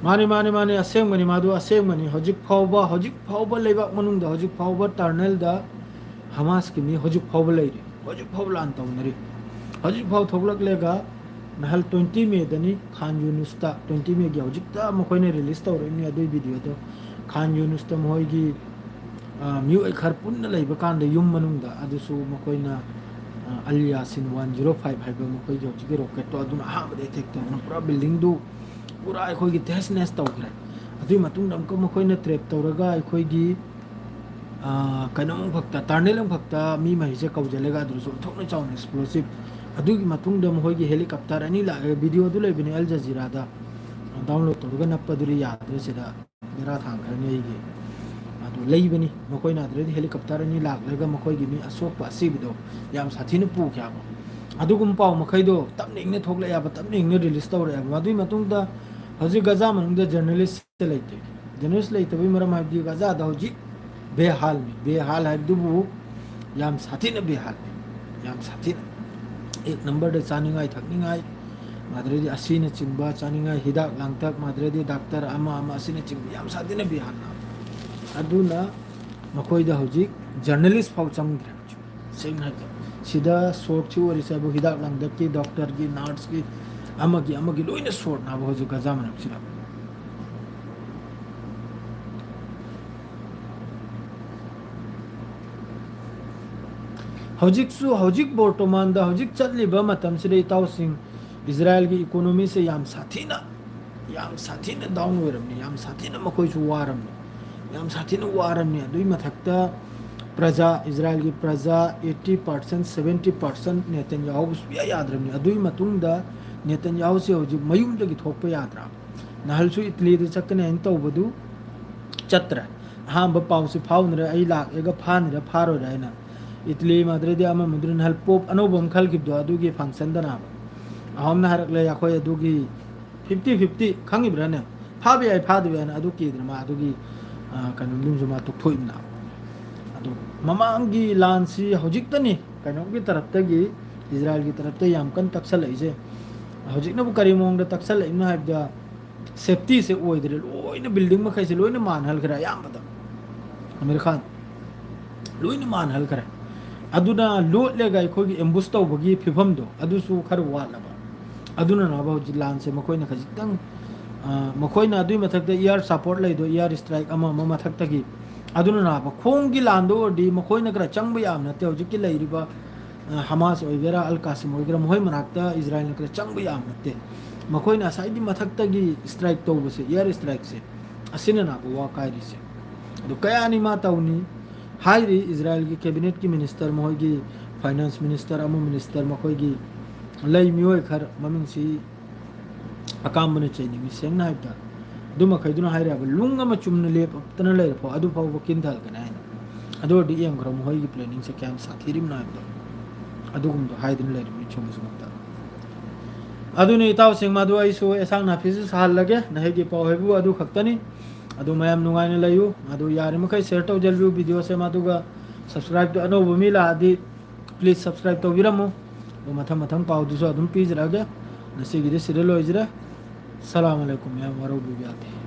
ꯃꯥꯅꯤ, ꯃꯥꯅꯤ, ꯃꯥꯅꯤ, ꯑꯁꯦꯡꯕꯅꯤ, ꯃꯥꯗꯨ ꯑꯁꯦꯡꯕꯅꯤ꯫ ꯍꯧꯖꯤꯛ ꯐꯥꯎꯕ, ꯍꯧꯖꯤꯛ ꯐꯥꯎꯕ ꯂꯩꯕꯥꯛ ꯃꯅꯨꯡꯗ, ꯍꯧꯖꯤꯛ ꯐꯥꯎꯕ ꯇꯔꯅꯦꯜꯗ ꯍꯃꯥꯁꯀꯤ ꯃꯤ ꯍꯧꯖꯤꯛ ꯐꯥꯎꯕ ꯂꯩꯔꯤ, ꯍꯧꯖꯤꯛ ꯐꯥꯎꯕ ꯂꯥꯟ ꯇꯧꯅꯔꯤ꯫ ꯍꯧꯖꯤꯛ ꯐꯥꯎ ꯊꯣꯛꯂꯛꯂꯒ ꯅꯍꯥꯟ twenty May ꯗꯅꯤ, ꯈꯥꯟ ꯌꯨꯅꯨꯁꯇ, twenty May ꯒꯤ ꯍꯧꯖꯤꯛꯇ ꯃꯈꯣꯏꯅ ꯔꯤꯂꯤꯁ ꯇꯧꯔꯛꯏꯕꯅꯤ ꯑꯗꯨꯒꯤ ꯚꯤꯗꯤꯑꯣꯗꯣ꯫ ꯈꯥꯟ ꯌꯨꯅꯨꯁꯇ ꯃꯈꯣꯏꯒꯤ, ꯑ, ꯃꯤꯑꯣꯏ ꯈꯔ ꯄꯨꯟꯅ ꯂꯩꯕ ꯀꯥꯟꯗ ꯌꯨꯝ ꯃꯅꯨꯡꯗ, ꯑꯗꯨꯁꯨ ꯃꯈꯣꯏꯅ, ꯑ, ꯑꯜ ꯌꯥꯁꯤꯟ one zero five ꯍꯥꯏꯕ ꯃꯈꯣꯏꯒꯤ ꯍꯧꯖꯤꯛꯀꯤ ꯔꯣꯀꯦꯠꯇꯣ, ꯑꯗꯨꯅ ꯑꯍꯥꯟꯕꯗ ꯑꯦꯇꯦꯛ ꯇꯧꯗꯅ ꯄꯨꯔꯥ ꯕꯤꯜꯗꯤꯡꯗꯨ ꯄꯨꯔꯥ ꯑꯩꯈꯣꯏꯒꯤ ꯇꯦꯁ ꯅꯦꯁ ꯇꯧꯈ꯭ꯔꯦ꯫ ꯑꯗꯨꯒꯤ ꯃꯇꯨꯡꯗ ꯑꯃꯨꯛꯀ ꯃꯈꯣꯏꯅ ꯇ꯭ꯔꯦꯞ ꯇꯧꯔꯒ ꯑꯩꯈꯣꯏꯒꯤ, ꯑ, ꯀꯩꯅꯣꯝ ꯑꯃꯈꯛꯇ, ꯇꯔꯅꯦꯜ ꯑꯃꯈꯛꯇ ꯃꯤ ꯃꯍꯩꯁꯦ ꯀꯧꯁꯤꯜꯂꯒ ꯑꯗꯨꯗꯁꯨ ꯑꯣꯟꯊꯣꯛꯅ ꯆꯥꯎꯅ ꯑꯦꯛꯁꯄ꯭ꯂꯣꯁꯤꯞ꯫ ꯑꯗꯨꯒꯤ ꯃꯇꯨꯡꯗ ꯃꯈꯣꯏꯒꯤ ꯍꯦꯂꯤꯀꯣꯞꯇꯔ ꯑꯅꯤ ꯂꯥꯛꯑꯦ, ꯚꯤꯗꯤꯑꯣꯗꯨ ꯂꯩꯕꯅꯤ ꯑꯜ ꯖꯖꯤꯔꯥꯗ, ꯗꯥꯎꯟꯂꯣꯗ ꯇꯧꯔꯒ ꯅꯞꯄꯗꯨꯗꯤ ꯌꯥꯗ꯭ꯔꯦ ꯁꯤꯗ꯫ ꯕꯦꯔꯥ ꯊꯥꯡꯈ꯭ꯔꯅꯤ ꯑꯩꯒꯤ꯫ ꯑꯗꯨ ꯂꯩꯕꯅꯤ꯫ ꯃꯈꯣꯏꯅ ꯑꯗꯨꯗꯩꯗꯤ ꯍꯦꯂꯤꯀꯣꯞꯇꯔ ꯑꯅꯤ ꯂꯥꯛꯂꯒ ꯃꯈꯣꯏꯒꯤ ꯃꯤ ꯑꯁꯣꯛꯄ ꯑꯁꯤꯕꯗꯣ ꯌꯥꯝ ꯁꯥꯊꯤꯅ ꯄꯨꯈꯤ ꯍꯥꯏꯕ꯫ ꯑꯗꯨꯒꯨꯝꯕ ꯄꯥꯎ ꯃꯈꯩꯗꯣ ꯇꯞꯅ ꯏꯪꯅ ꯊꯣꯛꯂꯛꯑꯦꯕ, ꯇꯞꯅ ꯏꯪꯅ ꯔꯤꯂꯤꯁ ꯇꯧꯔꯛꯑꯦꯕ꯫ ꯑꯗꯨꯒꯤ ꯃꯇꯨꯡꯗ ꯍꯧꯖꯤꯛ ꯒꯖꯥ ꯃꯅꯨꯡꯗ ꯖꯔꯅꯦꯂꯤꯁ ꯂꯩꯇꯦ꯫ ꯖꯔꯅꯦꯂꯤꯁ ꯂꯩꯇꯕꯒꯤ ꯃꯔꯝ ꯍꯥꯏꯕꯗꯤ ꯒꯖꯥꯗ ꯍꯧꯖꯤꯛ ꯕꯦꯍꯥꯜꯅꯤ꯫ ꯕꯦꯍꯥꯜ ꯍꯥꯏꯕꯗꯨꯕꯨ ꯌꯥꯝ ꯁꯥꯊꯤꯅ ꯕꯦꯍꯥꯜꯅꯤ꯫ ꯌꯥꯝ ꯁꯥꯊꯤꯅ꯫ ꯑꯦꯛ ꯅꯝꯕꯔꯗ ꯆꯥꯅꯤꯡꯉꯥꯏ ꯊꯛꯅꯤꯡꯉꯥꯏ, ꯑꯗꯨꯗꯩꯗꯤ ꯑꯁꯤꯅꯆꯤꯡꯕ ꯆꯥꯅꯤꯡꯉꯥꯏ, ꯍꯤꯗꯥꯛ ꯂꯥꯡꯊꯛ, ꯑꯗꯨꯗꯩꯗꯤ ꯗꯥꯛꯇꯔ ꯑꯃ ꯑꯃ ꯑꯁꯤꯅꯆꯤꯡꯕ ꯌꯥꯝ ꯁꯥꯊꯤꯅ ꯕꯦꯍꯥꯜꯅ꯫ ꯑꯗꯨꯅ ꯃꯈꯣꯏꯗ ꯍꯧꯖꯤꯛ ꯖꯔꯅꯦꯂꯤꯁ ꯐꯥꯎ ꯆꯪꯗ꯭ꯔꯦ ꯍꯧꯖꯤꯛ꯫ ꯁꯦꯡꯅ ꯍꯥꯏꯕꯗ, ꯁꯤꯗ ꯁꯣꯔꯠꯁꯤ ꯑꯣꯏꯔꯤꯁꯦ ꯍꯥꯏꯕꯨ ꯍꯤꯗꯥꯛ ꯂꯥꯡꯊꯛꯀꯤ, ꯗꯣꯛꯇꯔꯒꯤ, ꯅꯔꯁꯀꯤ, ꯑꯃꯒꯤ ꯑꯃꯒꯤ ꯂꯣꯏꯅ ꯁꯣꯔꯠꯅꯦꯕ ꯍꯧꯖꯤꯛ ꯒꯖꯥ ꯃꯅꯨꯡꯁꯤꯗ꯫ ꯍꯧꯖꯤꯛꯁꯨ, ꯍꯧꯖꯤꯛ ꯕꯣꯔꯇꯣꯃꯥꯟꯗ ꯍꯧꯖꯤꯛ ꯆꯠꯂꯤꯕ ꯃꯇꯝꯁꯤꯗ, ꯏꯇꯥꯎꯁꯤꯡ, ꯏꯖꯔꯥꯏꯜꯒꯤ ꯏꯀꯣꯅꯣꯃꯤꯁꯦ ꯌꯥꯝ ꯁꯥꯊꯤꯅ, ꯌꯥꯝ ꯁꯥꯊꯤꯅ ꯗꯥꯎꯟ ꯑꯣꯏꯔꯝꯅꯤ, ꯌꯥꯝ ꯁꯥꯊꯤꯅ ꯃꯈꯣꯏꯁꯨ ꯋꯥꯔꯝꯅꯤ, ꯌꯥꯝ ꯁꯥꯊꯤꯅ ꯋꯥꯔꯝꯅꯤ꯫ ꯑꯗꯨꯒꯤ ꯃꯊꯛꯇ ꯄ꯭ꯔꯖꯥ, ꯏꯖꯔꯥꯏꯜꯒꯤ ꯄ꯭ꯔꯖꯥ eighty percent, seventy percent ꯅꯦꯇꯟ ꯌꯥꯍꯨꯕꯨ ꯁꯨꯡꯌꯥ ꯌꯥꯗ꯭ꯔꯕꯅꯤ꯫ ꯑꯗꯨꯒꯤ ꯃꯇꯨꯡꯗ ꯅꯦꯇꯟ ꯌꯥꯍꯨꯁꯦ ꯍꯧꯖꯤꯛ ꯃꯌꯨꯝꯗꯒꯤ ꯊꯣꯛꯄ ꯌꯥꯗ꯭ꯔꯥ? ꯅꯍꯥꯟꯁꯨ ꯏꯇꯂꯤꯗ ꯆꯠꯀꯅꯤ ꯍꯥꯏꯅ ꯇꯧꯕꯗꯨ ꯆꯠꯇ꯭ꯔꯦ꯫ ꯑꯍꯥꯟꯕ ꯄꯥꯎꯁꯤ ꯐꯥꯎꯅꯔꯦ, ꯑꯩ ꯂꯥꯛꯑꯦꯒ ꯐꯥꯅꯤꯔ ꯐꯥꯔꯣꯏꯔ ꯍꯥꯏꯅ꯫ ꯏꯇꯂꯤ ꯃꯥꯗ꯭ꯔꯤꯗꯤ ꯑꯃ ꯃꯗ꯭ꯔꯤ ꯅꯍꯥꯟ ꯄꯣꯞ ꯑꯅꯧꯕ ꯑꯃ ꯈꯜꯈꯤꯕꯗꯣ, ꯑꯗꯨꯒꯤ ꯐꯪꯁꯟꯗꯅ ꯑꯍꯣꯝꯅ ꯍꯥꯏꯔꯛꯂꯦ, ꯑꯩꯈꯣꯏ ꯑꯗꯨꯒꯤ fifty fifty ꯈꯪꯉꯤꯕ꯭ꯔꯥꯅꯦ? ꯐꯥꯕ ꯌꯥꯏ, ꯐꯥꯗꯕ ꯌꯥꯏꯅ ꯑꯗꯨ ꯀꯤꯗꯅ ꯃꯥ ꯑꯗꯨꯒꯤ, ꯑ, ꯀꯩꯅꯣꯝꯗꯨꯝꯁꯨ ꯃꯥ ꯇꯣꯛꯊꯣꯛꯏꯕꯅ꯫ ꯑꯗꯨ ꯃꯃꯥꯡꯒꯤ ꯂꯥꯟꯁꯤ ꯍꯧꯖꯤꯛꯇꯅꯤ ꯀꯩꯅꯣꯒꯤ ꯇꯔꯞꯇꯒꯤ, ꯏꯖꯔꯥꯏꯜꯒꯤ ꯇꯔꯞꯇ ꯌꯥꯝ ꯀꯟꯅ ꯇꯛꯁꯜꯂꯛꯏꯁꯦ꯫ ꯍꯧꯖꯤꯛꯅꯕꯨ ꯀꯔꯤ ꯃꯑꯣꯡꯗ ꯇꯛꯁꯜꯂꯛꯏꯕꯅꯣ ꯍꯥꯏꯕꯗ, ꯁꯦꯞꯇꯤꯁꯦ ꯑꯣꯏꯗ꯭ꯔꯦ꯫ ꯂꯣꯏꯅ ꯕꯤꯜꯗꯤꯡ ꯃꯈꯩꯁꯦ ꯂꯣꯏꯅ ꯃꯥꯟꯍꯟꯈ꯭ꯔꯦ ꯑꯌꯥꯝꯕꯗ꯫ ꯑꯃꯤꯔ ꯈꯥꯟ ꯂꯣꯏꯅ ꯃꯥꯟꯍꯟꯈ꯭ꯔꯦ꯫ ꯑꯗꯨꯅ ꯂꯣꯠꯂꯒ ꯑꯩꯈꯣꯏꯒꯤ ꯑꯦꯝꯕꯨꯁ ꯇꯧꯕꯒꯤ ꯐꯤꯕꯝꯗꯣ ꯑꯗꯨꯁꯨ ꯈꯔ ꯋꯥꯠꯂꯕ꯫ ꯑꯗꯨꯅꯅꯦꯕ ꯍꯧꯖꯤꯛ ꯂꯥꯟꯁꯦ ꯃꯈꯣꯏꯅ ꯈꯖꯤꯛꯇꯪ, ꯑ, ꯃꯈꯣꯏꯅ ꯑꯗꯨꯒꯤ ꯃꯊꯛꯇ ꯏꯌꯥꯔ ꯁꯄꯣꯔꯠ ꯂꯩꯗꯣ, ꯏꯌꯥꯔ ꯏꯁꯇ꯭ꯔꯥꯏꯛ ꯑꯃ ꯑꯃ ꯃꯊꯛꯇꯒꯤ꯫ ꯑꯗꯨꯅꯅꯦꯕ ꯈꯣꯡꯒꯤ ꯂꯥꯟꯗꯣ ꯑꯣꯏꯔꯗꯤ ꯃꯈꯣꯏꯅ ꯈꯔ ꯆꯪꯕ ꯌꯥꯕ ꯅꯠꯇꯦ꯫ ꯍꯧꯖꯤꯛꯀꯤ ꯂꯩꯔꯤꯕ, ꯑ, ꯍꯃꯥꯁ ꯑꯣꯏꯒꯦꯔꯥ, ꯑꯜ ꯀꯥꯁꯤꯝ ꯑꯣꯏꯒꯦꯔꯥ, ꯃꯈꯣꯏ ꯃꯅꯥꯛꯇ ꯏꯖꯔꯥꯏꯜꯅ ꯈꯔ ꯆꯪꯕ ꯌꯥꯕ ꯅꯠꯇꯦ꯫ ꯃꯈꯣꯏꯅ ꯉꯁꯥꯏꯒꯤ ꯃꯊꯛꯇꯒꯤ ꯏꯁꯇ꯭ꯔꯥꯏꯛ ꯇꯧꯕꯁꯦ, ꯏꯌꯥꯔ ꯏꯁꯇ꯭ꯔꯥꯏꯛꯁꯦ, ꯑꯁꯤꯅꯅꯦꯕ ꯋꯥ ꯀꯥꯏꯔꯤꯁꯦ꯫ ꯑꯗꯨ ꯀꯌꯥꯅꯤ ꯃꯥ ꯇꯧꯅꯤ? ꯍꯥꯏꯔꯤ ꯏꯖꯔꯥꯏꯜꯒꯤ ꯀꯦꯕꯤꯅꯦꯠꯀꯤ ꯃꯤꯅꯤꯁꯇꯔ, ꯃꯈꯣꯏꯒꯤ ꯐꯥꯏꯅꯥꯟꯁ ꯃꯤꯅꯤꯁꯇꯔ, ꯑꯃ ꯃꯤꯅꯤꯁꯇꯔ, ꯃꯈꯣꯏꯒꯤ ꯂꯩ ꯃꯤꯑꯣꯏ ꯈꯔ, ꯃꯃꯤꯡꯁꯤ ꯑꯀꯥꯝꯕꯅ ꯆꯩꯅꯤꯡꯉꯤ, ꯁꯦꯡꯅ ꯍꯥꯏꯕꯗ꯫ ꯑꯗꯨ ꯃꯈꯩꯗꯨꯅ ꯍꯥꯏꯔꯦꯕ, ꯂꯨꯡ ꯑꯃ ꯆꯨꯝꯅ ꯂꯦꯞꯇꯅ ꯂꯩꯔꯐꯥꯎ ꯑꯗꯨ ꯐꯥꯎꯕ ꯀꯤꯟꯊꯍꯜꯒꯅꯤ ꯍꯥꯏꯅ꯫ ꯑꯗꯨ ꯑꯣꯏꯔꯗꯤ ꯌꯦꯡꯈ꯭ꯔꯣ ꯃꯈꯣꯏꯒꯤ ꯄ꯭ꯂꯦꯅꯤꯡꯁꯦ ꯀꯌꯥꯝ ꯁꯥꯊꯤꯔꯤꯕꯅꯣ ꯍꯥꯏꯕꯗꯣ꯫ ꯑꯗꯨꯒꯨꯝꯕꯗꯣ ꯍꯥꯏꯗꯨꯅ ꯂꯩꯔꯤꯕꯅꯤ ꯁꯣꯝꯗꯁꯨ ꯃꯛꯇ꯫ ꯑꯗꯨꯅ ꯏꯇꯥꯎꯁꯤꯡ, ꯃꯗꯨ ꯑꯩꯁꯨ ꯑꯦꯁꯥꯡ ꯅꯥꯐꯤꯁꯨ ꯁꯥꯍꯜꯂꯒꯦ꯫ ꯅꯍꯩꯒꯤ ꯄꯥꯎ ꯍꯥꯏꯕꯨ ꯑꯗꯨ ꯈꯛꯇꯅꯤ꯫ ꯑꯗꯨ ꯃꯌꯥꯝ ꯅꯨꯡꯉꯥꯏꯅ ꯂꯩꯌꯨ꯫ ꯑꯗꯨ ꯌꯥꯔꯤꯃꯈꯩ ꯁꯤꯌꯔ ꯇꯧꯖꯕꯤꯌꯨ ꯚꯤꯗꯤꯑꯣꯁꯦ꯫ ꯃꯗꯨꯒ ꯁꯕꯁꯀ꯭ꯔꯥꯏꯕꯇꯨ ꯑꯅꯧꯕ ꯃꯤ ꯂꯥꯛꯑꯗꯤ ꯄ꯭ꯂꯤꯖ ꯁꯕꯁꯀ꯭ꯔꯥꯏꯕ ꯇꯧꯕꯤꯔꯝꯃꯨ꯫ ꯑꯗꯨ ꯃꯊꯪ ꯃꯊꯪ ꯄꯥꯎꯗꯨꯁꯨ ꯑꯗꯨꯝ ꯄꯤꯖꯔꯛꯑꯒꯦ꯫ ꯉꯁꯤꯒꯤꯗꯤ ꯁꯤꯗ ꯂꯣꯏꯖꯔꯦ꯫ ꯁꯂꯥꯝ ꯑꯂꯩꯀꯨꯝ꯫ ꯃꯌꯥꯝ ꯋꯥꯔꯧꯕꯤꯕ ꯌꯥꯗꯦ꯫